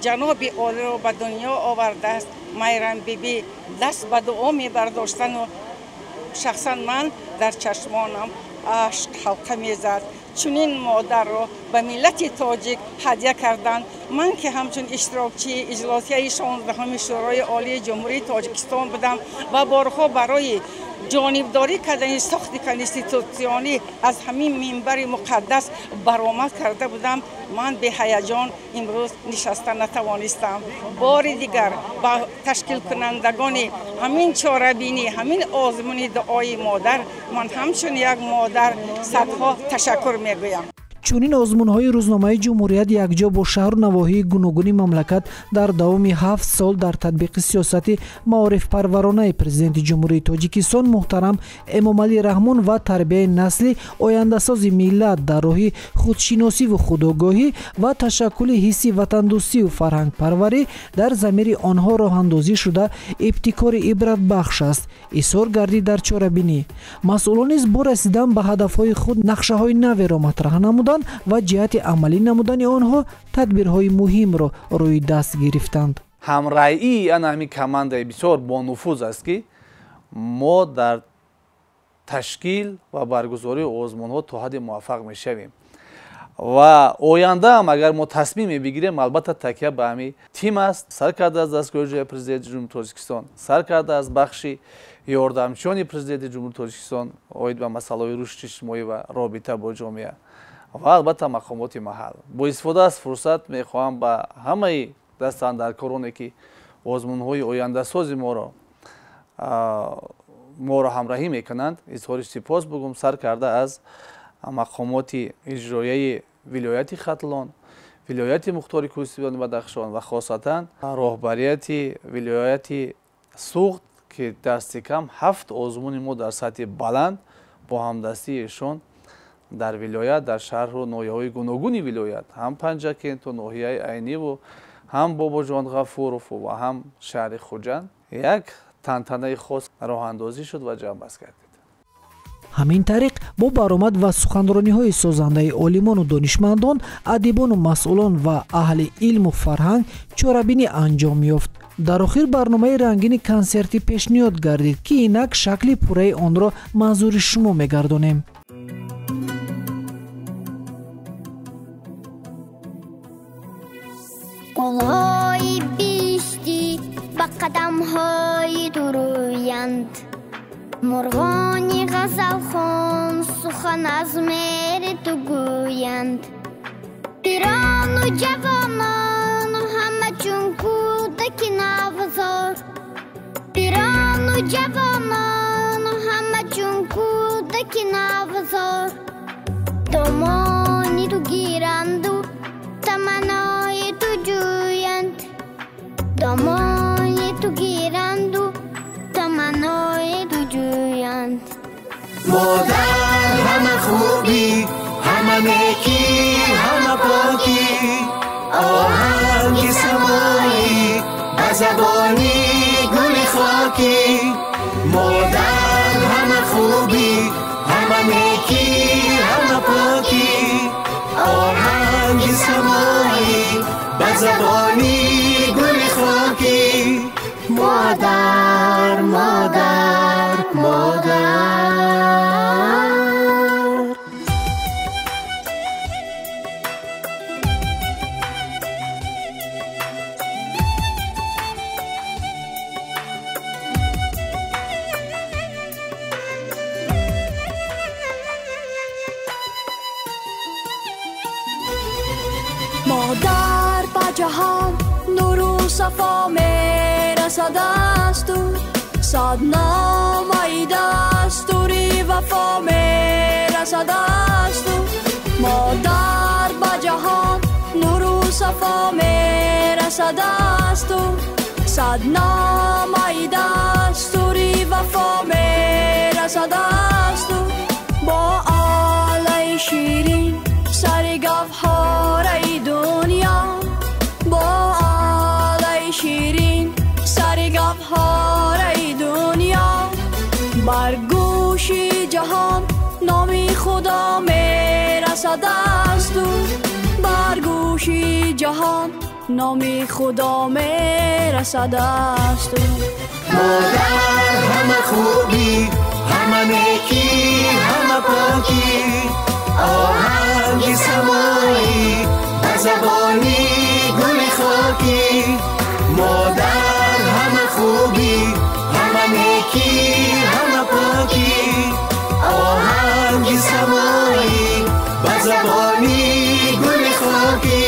ҷаноби олиро ба дунё овардааст, Майрамбибӣ, даст ба дуо мебардоштану шахсан ман дар чашмонам ашк ҳалқа мезад. Чунин модарро ба миллати тоҷик ҳадя карданд. Ман ки ҳамчун иштирокчии иҷлосияи 16-уми Шӯрои Олии Ҷумҳурии Тоҷикистон будам ва борҳо барои ҷонибдорӣ кардани сохти конститутсионӣ аз ҳамин минбари муқаддас баромад карда будам, ман беҳаяҷон имрӯз нишаста натавонистам. Бори дигар ба ташкилкунандагони ҳамин чорабинӣ, ҳамин озмуни дуои модар, ман ҳамчун як модар садҳо ташаккур мегӯям. Чунин озмунҳои рӯзномаи ҷумҳурият якҷо бо шаҳру навоҳии гуногуни мамлакат дар давоми 7 сол дар татбиқи сиёсати маорифпарваронаи Президенти Ҷумҳурии Тоҷикистон муҳтарам Эмомалӣ Раҳмон ва тарбияи насли ояндасози миллат дар роҳи худшиносиву худогоҳӣ ва ташаккули ҳисси ватандӯстию фарҳангпарварӣ дар замири онҳо роҳандозӣ шуда ибтикори ибратбахш аст, изҳор гардид дар чорабинӣ. Масъулон низ бо расидан ба ҳадафҳои худ нақшаҳои наверо матраҳ намуданд ва ҷиҳати амалӣ намудани онҳо тадбирҳои муҳимро рӯи даст гирифтанд. Ҳамраии ана ҳамин командаи бисёр бонуфуз аст, ки мо дар ташкил ва баргузории озмунҳо то ҳадде муваффақ мешавем ва ояндаам агар мо тасмиме бигирем, албатта такя ба ҳамин тим аст, сар карда аз дастгоҳи иҷроияи Президенти Ҷумҳурии Тоҷикистон, сар карда аз бахши ёрдамчиёни Президенти Ҷумҳурии Тоҷикистон оид ба масъалаҳои рушди иҷтимоӣ ва робита бо ҷомеа ва албатта мақомоти маҳал. Бо истифода аз фурсат мехоҳам ба ҳамаи дастандаркороне, ки озмунҳои ояндасози моро ҳамраҳӣ мекунанд, изҳори сипос бугум, сар карда аз мақомоти иҷроияи вилояти Хатлон, вилояти Мухтори Кӯҳистони Бадахшон ва хосатан роҳбарияти вилояти Суғд, ки дасти кам 7 озмуни мо дар сатҳи баланд бо ҳамдастии эшон дар вилоят, дар шаҳру ноҳияҳои гуногуни вилоят, ҳам Панҷакенту ноҳияи Айниву, ҳам Бобоҷон Ғафурову ва ҳам шаҳри Хуҷанд як тантанаи хос роҳандозӣ шуд ва ҷамъбаст гардид. Ҳамин тариқ бо баромад ва суханрониҳои созандаи олимону донишмандон, адибону масъулон ва аҳли илму фарҳанг чорабинӣ анҷом ёфт. Дар охир барномаи рангини консертӣ пешниҳод гардид, ки инак шакли пурраи онро манзури шумо мегардонем. Гулҳои биштӣ ба қадамҳои ту рӯянд, мурғони ғазалхон сухан аз меҳри ту гӯянд. Пирону ҷавонон ҳама чун кӯдаки навзод, пирону ҷавонон ҳама чун кӯдаки навзод. Домони ту гиранду таманнои ту ҷӯянд, домони ту гиранду таманнои ту ҷӯянд. Модар ҳама хубӣ, ҳама некӣ, ҳама покӣ, оҳанги самоӣ ба забони гули хокӣ. Модар ҳама хубӣ, ҳама некӣ, ҳама покӣ, оҳанги самоӣ ба забони гули хокӣ. Модар, модар, модар. Модар ба ҷаҳон нуру сафо мерасад аз ту, сад номаи дастури вафо мерасад аз ту. Модар ба ҷаҳон нуру сафо мерасад аз ту, сад номаи дастури вафо мерасад аз ту. Бо олаи ширин сари гавҳораи дунё, бо олаи ширин сари гавҳораи дунё. Бар гӯши ҷаҳон номи Худо мерасад аз ту, бар гӯши ҷаҳон номи Худо мерасад аз ту. Модар ҳама хубӣ, ҳама некӣ, ҳама покӣ, оҳанги самоӣ ба забони гули хокӣ. Модар ҳама хубӣ, ҳама некӣ, ҳама покӣ, оҳанги самоӣ ба забони гули хокӣ.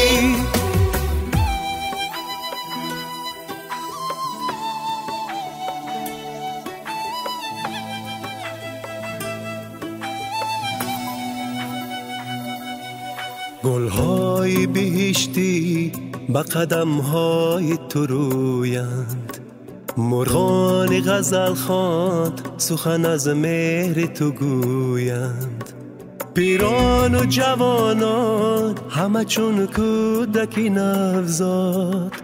Гулҳои биҳиштӣ ба қадамҳои ту рӯянд, мурғони ғазалхон сухан аз меҳри ту гӯянд. Пирону ҷавонон ҳама чун кӯдаки навзод,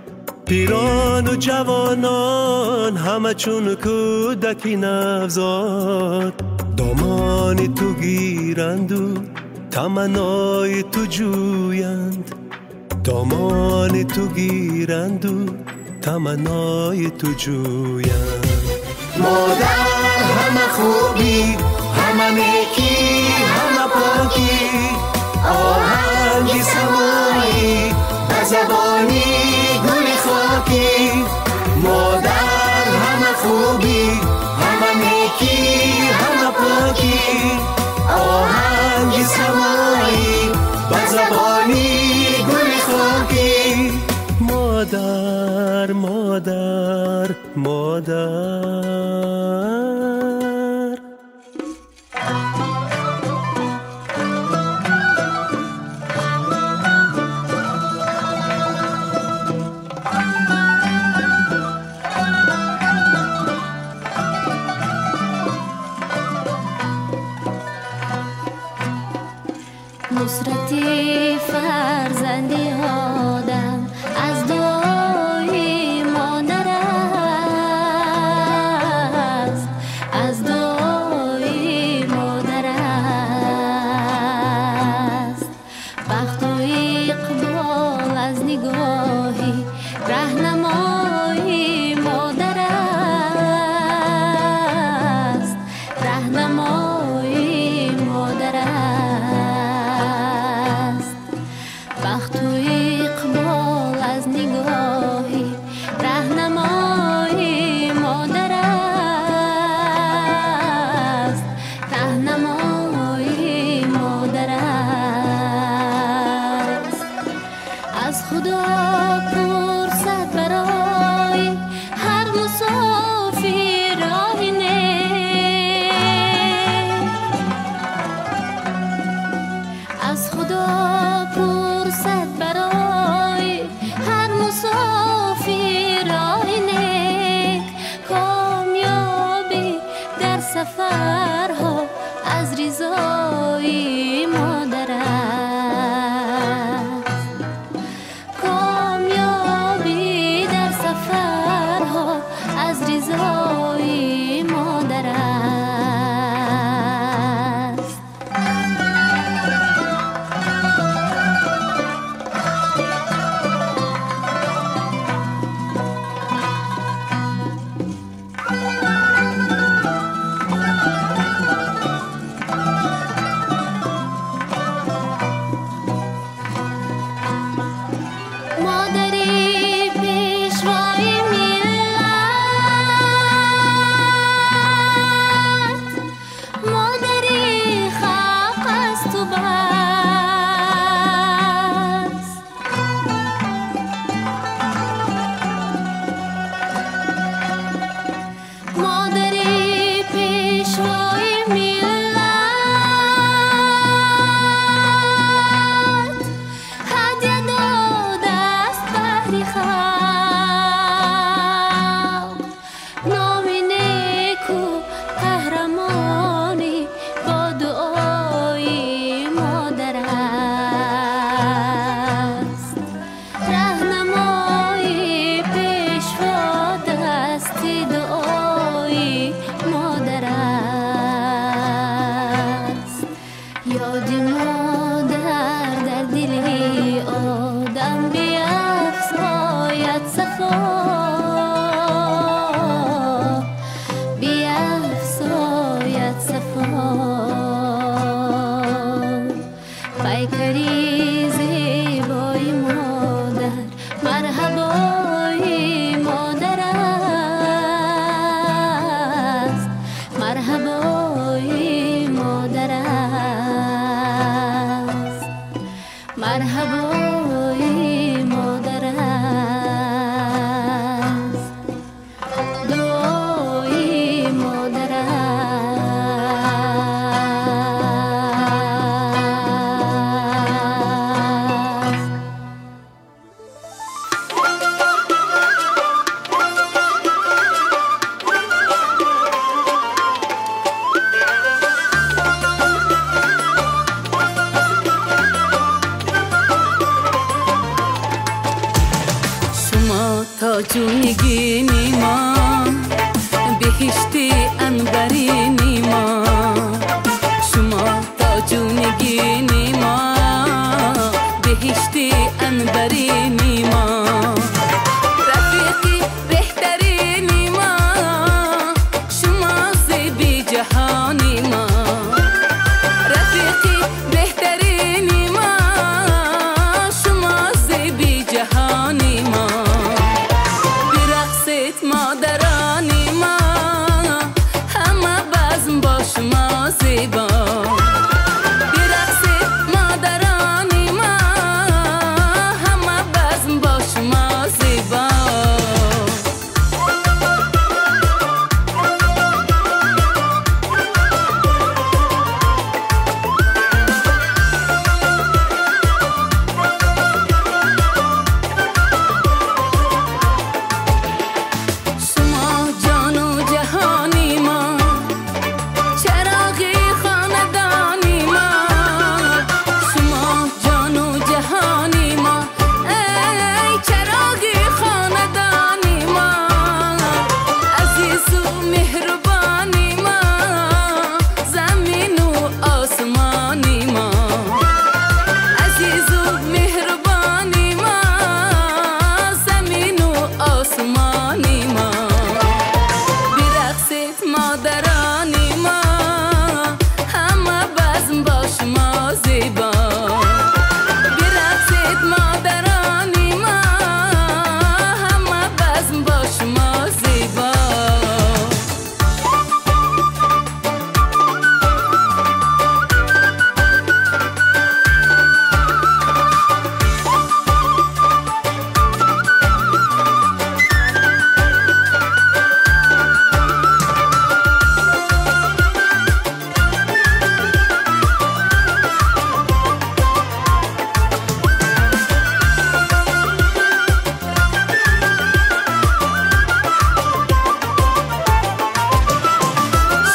пирону ҷавонон ҳама чун кӯдаки навзод. Домони ту гиранду таманнои ту ҷӯянд, домони ту гиранду таманнои ту ҷӯянд. Модар ҳама хубӣ, ҳама некӣ, ҳама покӣ, оҳанги самоӣ ба забони гули хокӣ. Модар ҳама хубӣ, ҳама некӣ, ҳама покӣ, оҳанги самоӣ ба забони гули хокӣ. Модар, модар, модар. Нусрати фарзанди одам аз дуои модар аст, аз дуои модар аст. Бахту иқбол аз нигоҳи раҳнамои модар аст, раҳнамои модар аст. Бахту иқбол аз нигоҳи раҳнамои модар аст, раҳнамои модар аст. Аз Худо пурсад барои ҳар мусофир роҳи нек, аз Худо пурсад барои ҳар мусофир роҳи нек. Комёбӣ дар сафарҳо аз ризои модар аст, комёбӣ дар сафарҳо аз ризои модар аст. Модари пешвои миллат, модари халқ аст ту бас. Модари пешвои миллат, ҳадя додааст баҳри халқ. Номи неку қаҳрамонӣ бо дуои модар аст, раҳнамои пешво дасти дуои модар аст. Ёди модар дар дили одам биафзояд сафо, биафзояд сафо. Пайкари зебои модар марҳабои модар аст, марҳабои модар аст, марҳабои модар аст, дуои модар аст. Шумо тоҷу нигини мо, биҳишти анбарини мо. Шумо тоҷу нигини мо, биҳишти анбарини мо. Рафиқи беҳтарини мо, шумо зеби ҷаҳони мо. Рафиқи беҳтарини мо, шумо зеби ҷаҳони мо. Бирақсед модарони мо, ҳама базм бо шумо зебо. Бирақсед модарони мо, ҳама базм бо шумо зебо. Шумо ҷону ҷаҳони мо, чароғи хонадони мо. Шумо ҷону ҷаҳони мо, эй чароғи хонадони мо. Азизу меҳрубони мо, замину осмони мо. Азизу меҳрубони мо, замину осмони мо. Бирақсед модарони мо, ҳама базм бо шумо зебо. Бирақсед модарони мо, ҳама базм бо шумо зебо.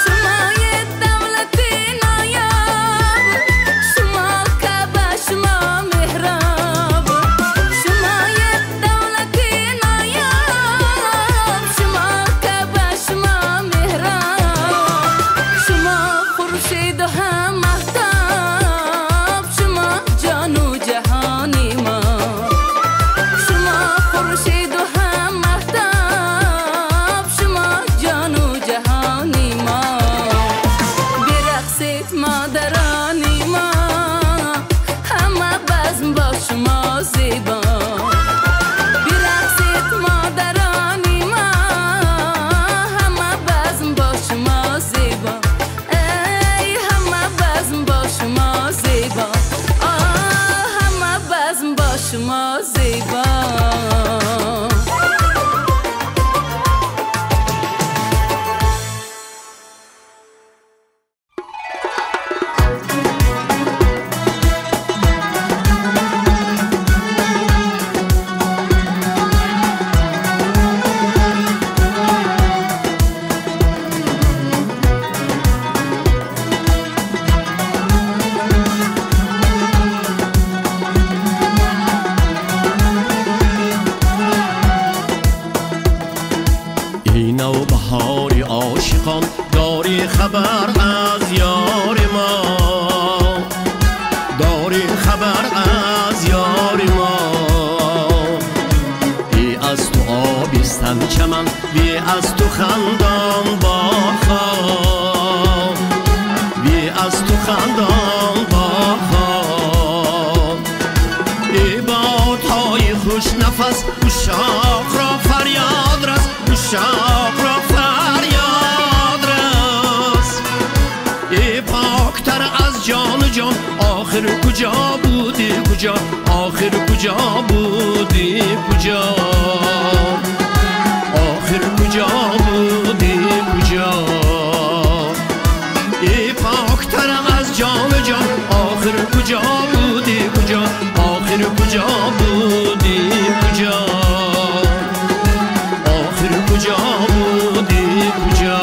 Шумои давлати ноёб, шумо Каъба, шумо меҳроб. Шумои давлати ноёб, шумо Каъба, шумо меҳроб. Шумо хуршеду ҳам маҳтоб, шумо ҷону ҷаҳони мо. Шумо хуршеду ҳам маҳтоб, шумо ҷону ҷаҳони мо. Бирақсед модарони мо, ҳама базм бо шумо зебо. Бирақсед модарони мо, ҳама базм бо шумо зебо. Эй, ҳама базм бо шумо зебо. Ҳама базм бо шумо зебо. Эй навбаҳори ошиқон, дорӣ хабар аз ёри мо, дорӣ хабар аз ёри мо. Бе аз ту обистан чаман, бе аз ту хандон боғҳо, бе аз ту хандон боғҳо. Эй бодҳои хушнафас, ушоқро фарёд рас, ушоқро фарёд рас. Эй поктар аз ҷону ҷон, охир куҷо будӣ куҷо, охир куҷо будӣ куҷо, охир куҷо будӣ куҷо. Эй поктар аз ҷону ҷон, охир куҷо будӣ куҷо, охир куҷо будӣ куҷо, охир куҷо будӣ куҷо.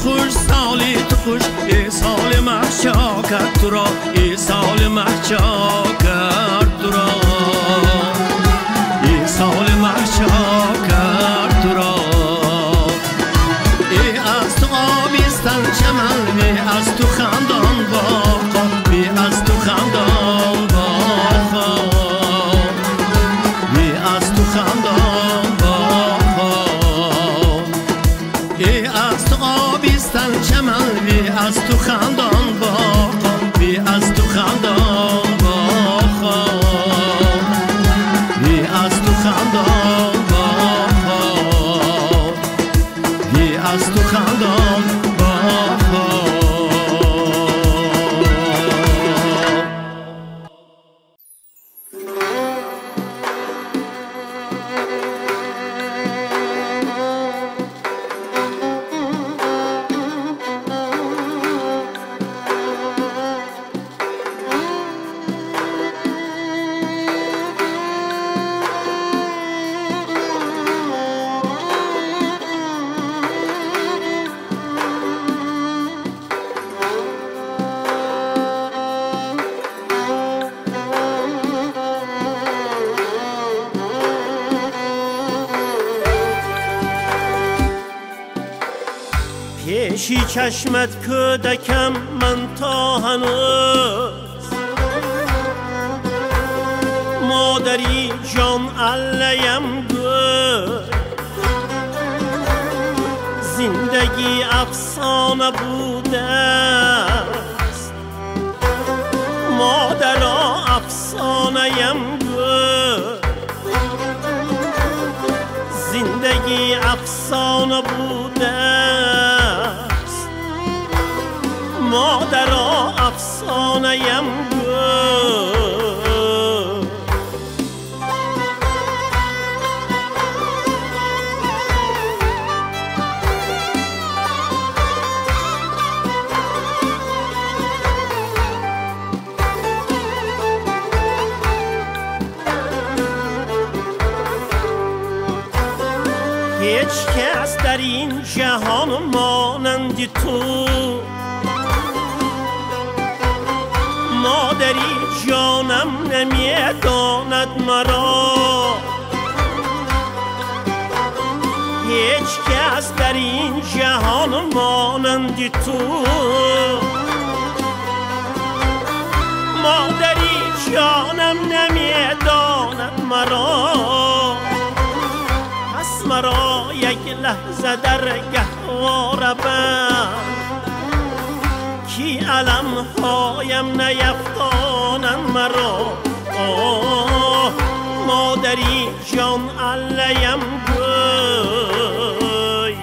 خوش سالی تو خوش ای سال محشا کرد تو را ای سال محشا کرد تو را ای سال محشا کرد تو را ای از تو آبیستن چمن ای از تو خندان باقا ای از تو خندان باقا ای از تو خندان باقا ای از تو آبیستن چمن ای از تو خندان باقا ای از تو خندان باقا ای از تو خندان باقا ای از تو خندان باقا. پیشی چشمت کودکم من تا هنوز مادری جان علیم گوی زندگی افسانه بوده است مادرا افسانه یم گوی زندگی افسانه بوده است مادرا افسانه یم گوی. هیچ کس در این جهان مانند تو مادری جانم نمیداند مرا هیچ کس در این جهان مانند تو مادری جانم نمیداند مرا پس مرا یک لحظه در گهواره بند کی علم هایم نیفتانند مرا آه مادری جان علیم گوی.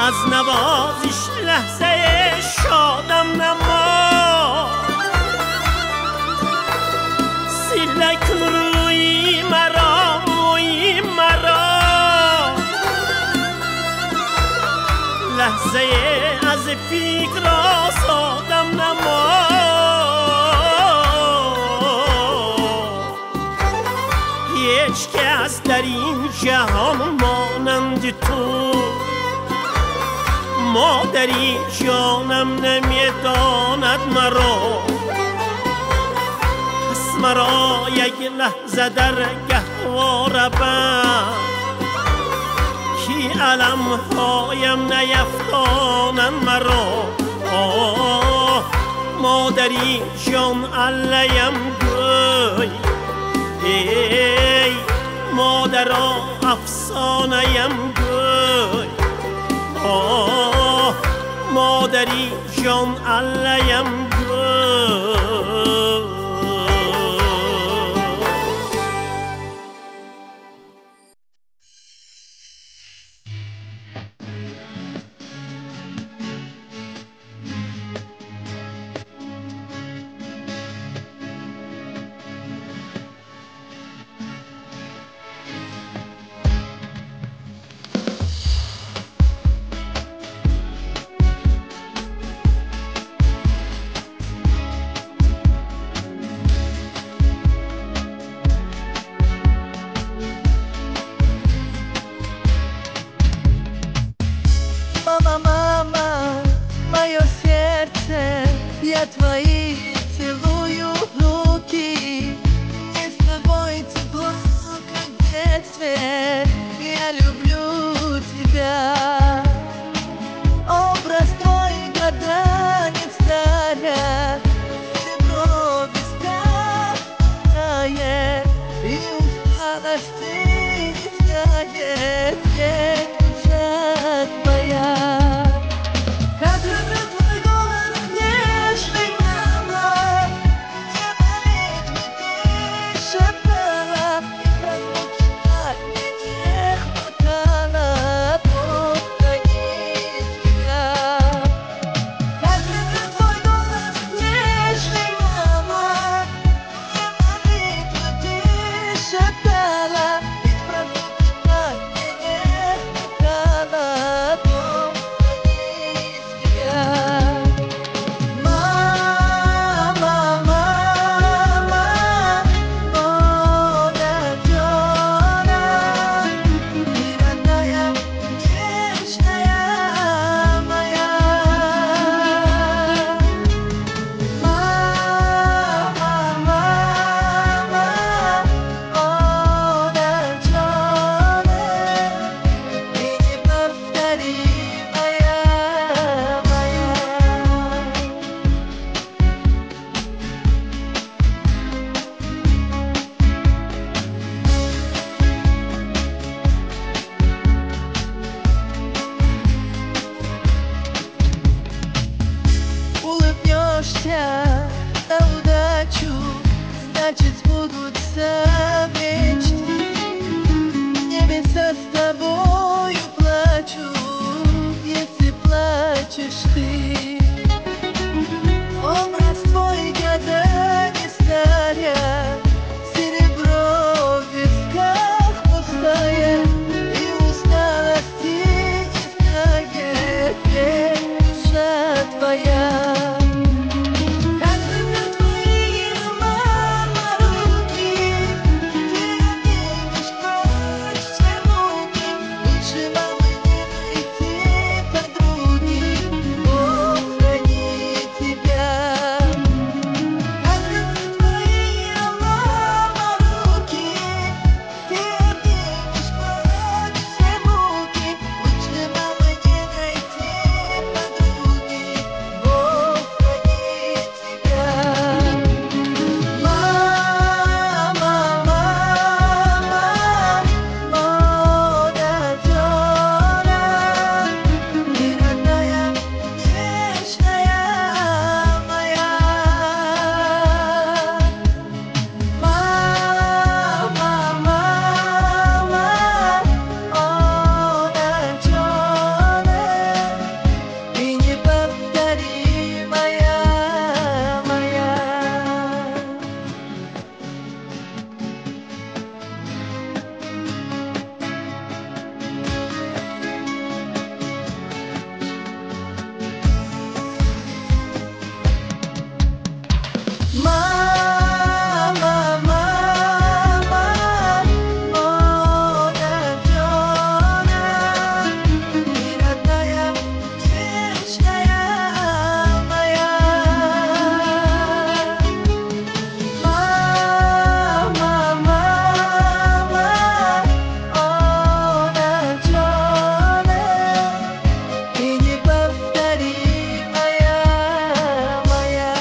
از نوازش لحظه شادم نما سیلک روی مرا موی مرا لحظه از فکر آزادم نما هیچ کس در این جهان مانند تو مادری جانم نمیداند مرا پس مرا یک لحظه در گهواره بند کی علم هایم نیفتانند مرا آه Модари ҷон аллаям гӯй, эй модаро афсонаям гӯй, оҳ модари ҷон аллаям гӯй. Я твои целую руки, мне с тобой тепло, как в детстве. Я люблю тебя. Образ твой года не старя, серебро бесконечное, и усталости не знает душа твоя. Как люблю твой голос нежный, мама, те молитвы ты шептала, и промолчать мне не хватало, Бог храни тебя. Как люблю твой голос нежный, мама, те молитвы ты шептала, ведь промолчать мне не хватало, Бог храни тебя. Мама, мама, модар ҷонам, ты родная, вечная моя. Мама, мама, модар ҷонам, ты неповторимая моя. Улыбнешься на удачу, значит сбудутся мечты. Небеса с тобою плачут, если плачешь ты. Образ твой года не старя, серебро в висках пустая, и усталости не знает душа твоя. Как люблю твои, мама, руки, ты обнимешь прочь все муки, лучше мамы не найти подруги, Бог храни тебя. Как люблю твои, мама, руки, ты обнимешь прочь все муки, лучше мамы не найти подруги, Бог храни тебя. Мама, мама, модар ҷонам, ты родная, вечная моя. Мама, мама, модар ҷонам, ты неповторимая моя. Мама, мама, модар ҷонам, ты родная, вечная моя. Мама, мама, модар ҷонам, ты неповторимая моя.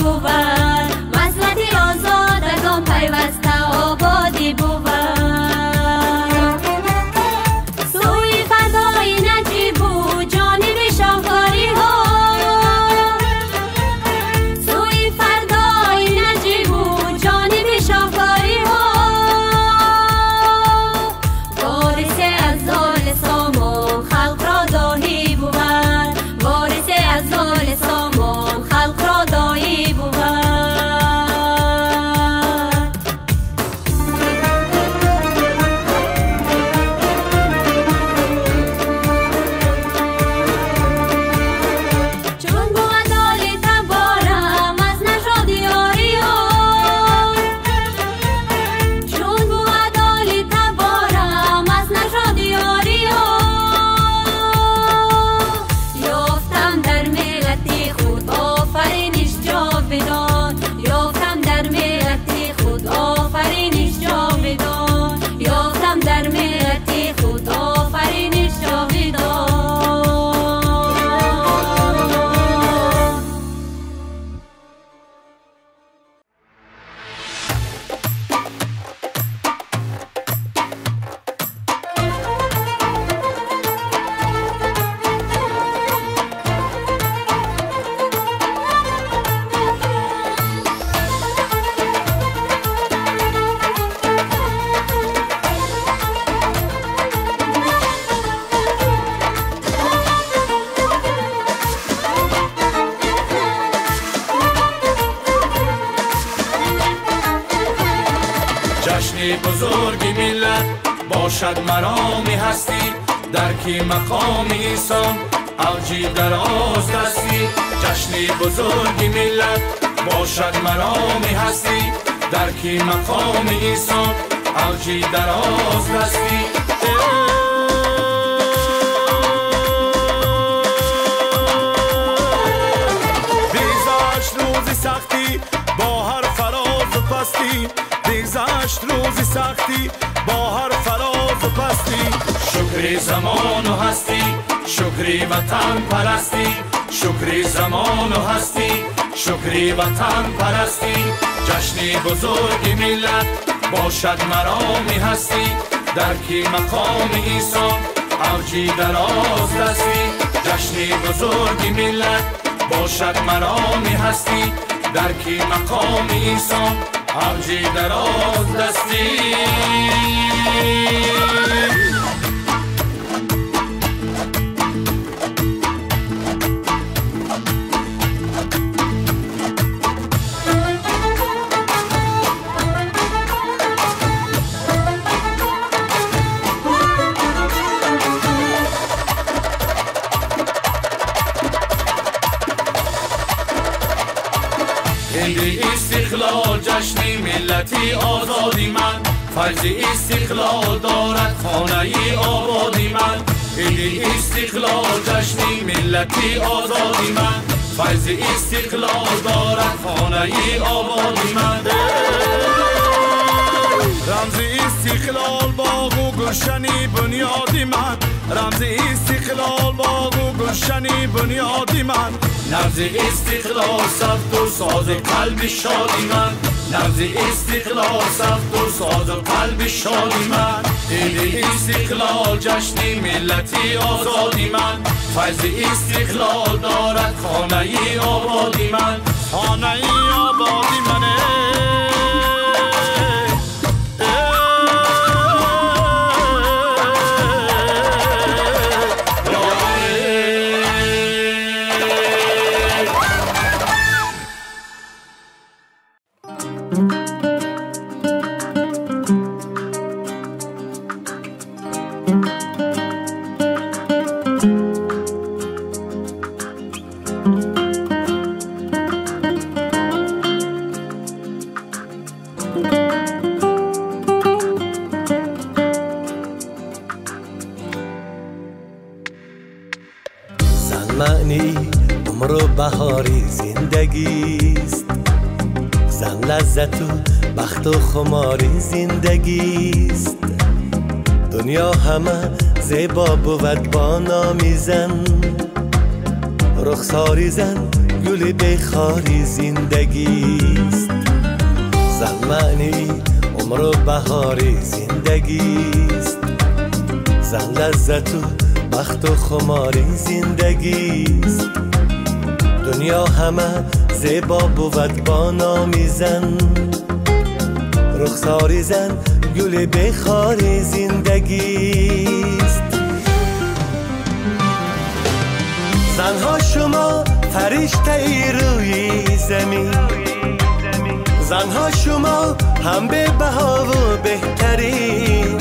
буд, васлати озодагон пайваста ободӣ буд. Сӯи фардои наҷибу ҷониби шоҳкориҳо, сӯи фардои наҷибу ҷониби шоҳкориҳо, ворисе аз оли сомон халқро доҳӣ буд, ворисе аз оли сомон халқро доҳӣ буд. Чун буд оли таборам аз нажоди ориён, чун буд оли таборам аз нажоди ориён, ёфтам дар миллати худ офариниш ҷовидон, ёфтам дар миллати худ офариниш ҷовидон, ёфтам дар миллати худ офариниш ҷовидон. ҷашни бузурги миллат бошад мароми ҳастӣ, дарки мақоми инсон авҷи дароз дастӣ. Ҷашни бузурги миллат бошад мароми ҳастӣ, дарки мақоми инсон авҷи дароз дастӣ. Бигзашт рӯзи сахтӣ бо ҳар фарозу пастӣ, бигзашт рӯзи сахтӣ бо ҳар фарозу пастӣ. Шукри замону ҳастӣ, шукри ватанпарастӣ, шукри замону ҳастӣ, шукри ватанпарастӣ. Ҷашни бузурги миллат бошад мароми ҳастӣ, дарки мақоми инсон авҷи дароз дастӣ. Ҷашни бузурги миллат бошад мароми ҳастӣ, дарки мақоми инсон авҷи дароз дастӣ. Иди истиқлол ҷашни миллати озоди ман, файзи истиқлол дорад хонаи ободи ман. Иди истиқлол ҷашни миллати озоди ман, файзи истиқлол дорад хонаи ободи ман. Рамзи истиқлол боғу гулшани бунёди ман, рамзи истиқлол боғу гулшани бунёди ман. Набзи истиқлол сафту сози қалби шоди ман, набзи истиқлол сафту созу қалби шоди ман. Иди истиқлол ҷашни миллати озоди ман, файзи истиқлол дорад хонаи ободи ман, хонаи ободи ман. بهاری زندگیست، زن لذت و بخت و خماری زندگیست. دنیا همه زیبا بود با نامی زن، رخساری زن گل بخاری زندگیست. زن معنی عمر و بهاری زندگیست. زن لذت و بخت و خماری زندگیست. دنیا همه زیبا بود با نامی زن. رخساری زن گل بخاری زندگیست. زنها شما فرشته ای روی زمین. زنها شما هم به بها و بهترین.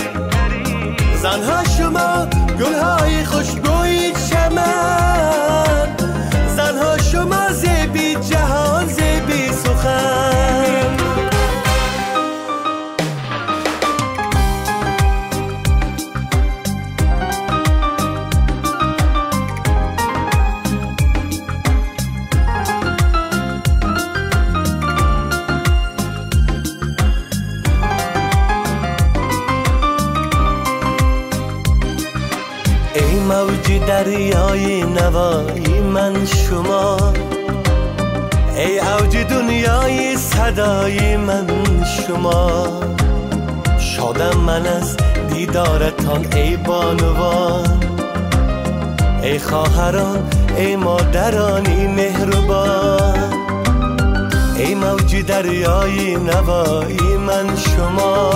زنها شما گلهای خوشبوی چمن. زنها شما زیبی جهان زیبی سخن. ای موج دریای نوای من شما، ای اوج دنیای صدای من شما. شادم من از دیدارتان ای بانوان، ای خواهران، ای مادرانی مهربان. ای موج دریای نوای من شما،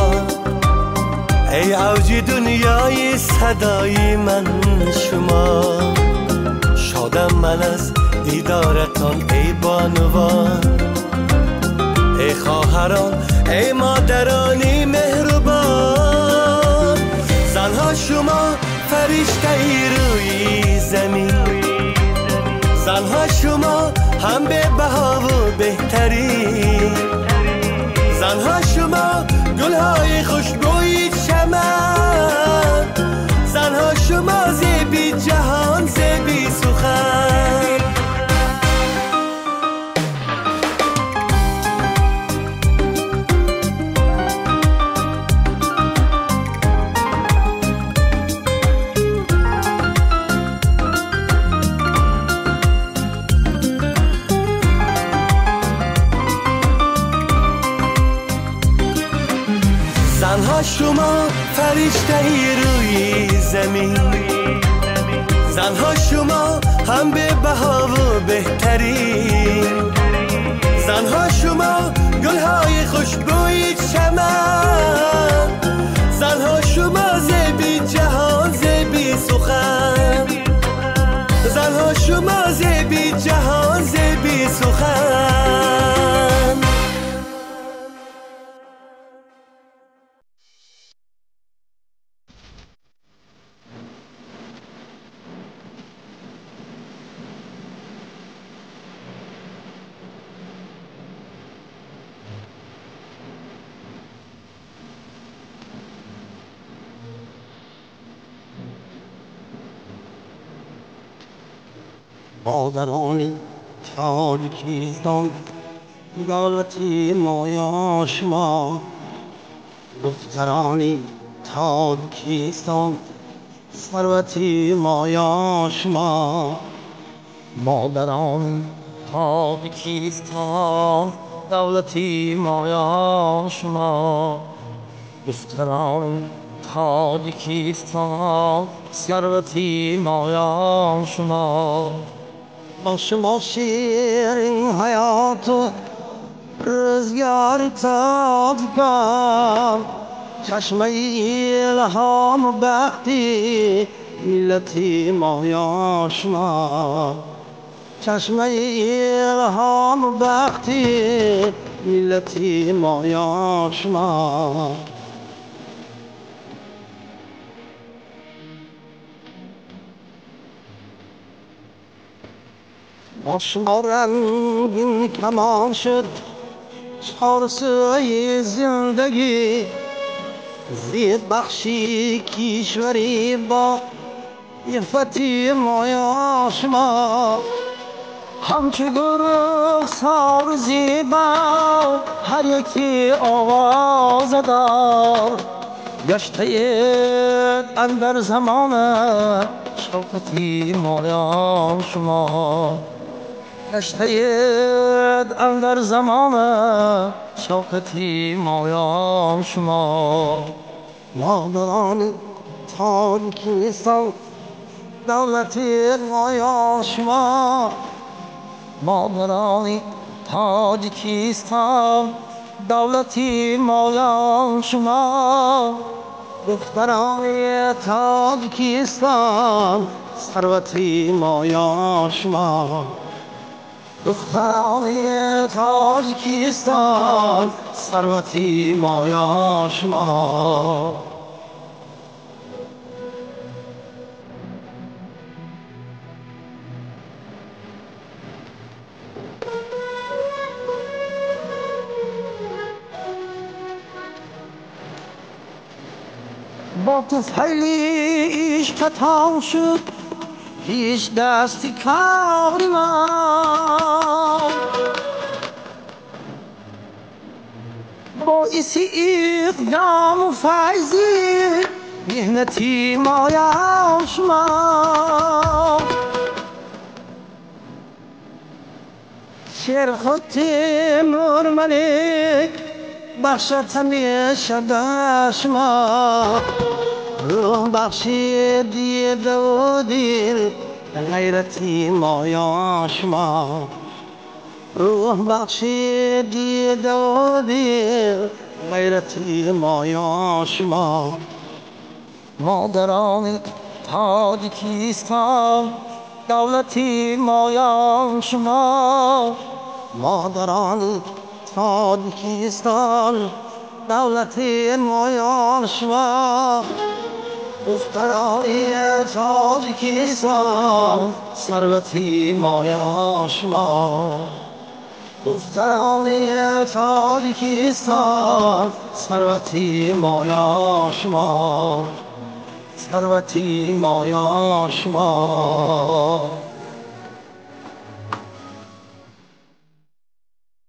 ای اوج دنیای صدای من شما. شادم من از دیدارتان ای بانوان، ای خواهران، ای مادرانی مهربان. زنها شما فرشته ای روی زمین. زنها شما هم به بها و بهترین. زنها شما گلهای خوشبوی چمن. زنها شما زیبی جهان زیبی سخن. زنها شما فرشته ای روی زمین. زنها شما هم به بها و بهترین. زنها شما گلهای خوشبوی چمن. زنها شما زیبی جهان زیبی سخن. زنها شما زیبی جهان زیبی سخن. مادران تاجیکستان دولتی مایا شما، دختران تاجیکستان ثروتی مایا شما. مادران تاجیکستان دولتی مایا شما، دختران تاجیکستان ثروتی مایا شما. با شما شیرین حیات و روزگار تابکام، چشمه الهام و بختی ملتی مایا شما. چشمه الهام و بختی ملتی مایا شما. با شما رنگین کمان شد چهارسوی زندگی، زیب بخشی کشوری با عفتی مایا شما. همچو گرخسار زیبا هر یکی آواز دار، گشته اندر زمان شوکتی مایا شما. Гаштаед андар замона шавкати моён шумо. Модарони Тоҷикистон давлати моён шумо. Модарони Тоҷикистон давлати моён шумо. Духтарони Тоҷикистон сарвати моён шумо. Духтарони Тоҷикистон сарвати моён шумо. Бо туфайли ишқатон шуд ҳеҷ дасти кори ман. Боиси иқдому файзи меҳнати моям шумо. Шерхуд Темур Малик бахшад ҳамеша ба шумо. Рӯҳ бахшид дидаву дил ғайрати моён шумо. Рӯҳ бахшид дидаву дил ғайрати моён шумо. Модарони Тоҷикистон давлати моён шумо. Модарони Тоҷикистон давлати моён шумо. Духтарони Тоҷикистон сарвати моён шумо. Духтарони Тоҷикистон сарвати моён шумо. Сарвати моён шумо.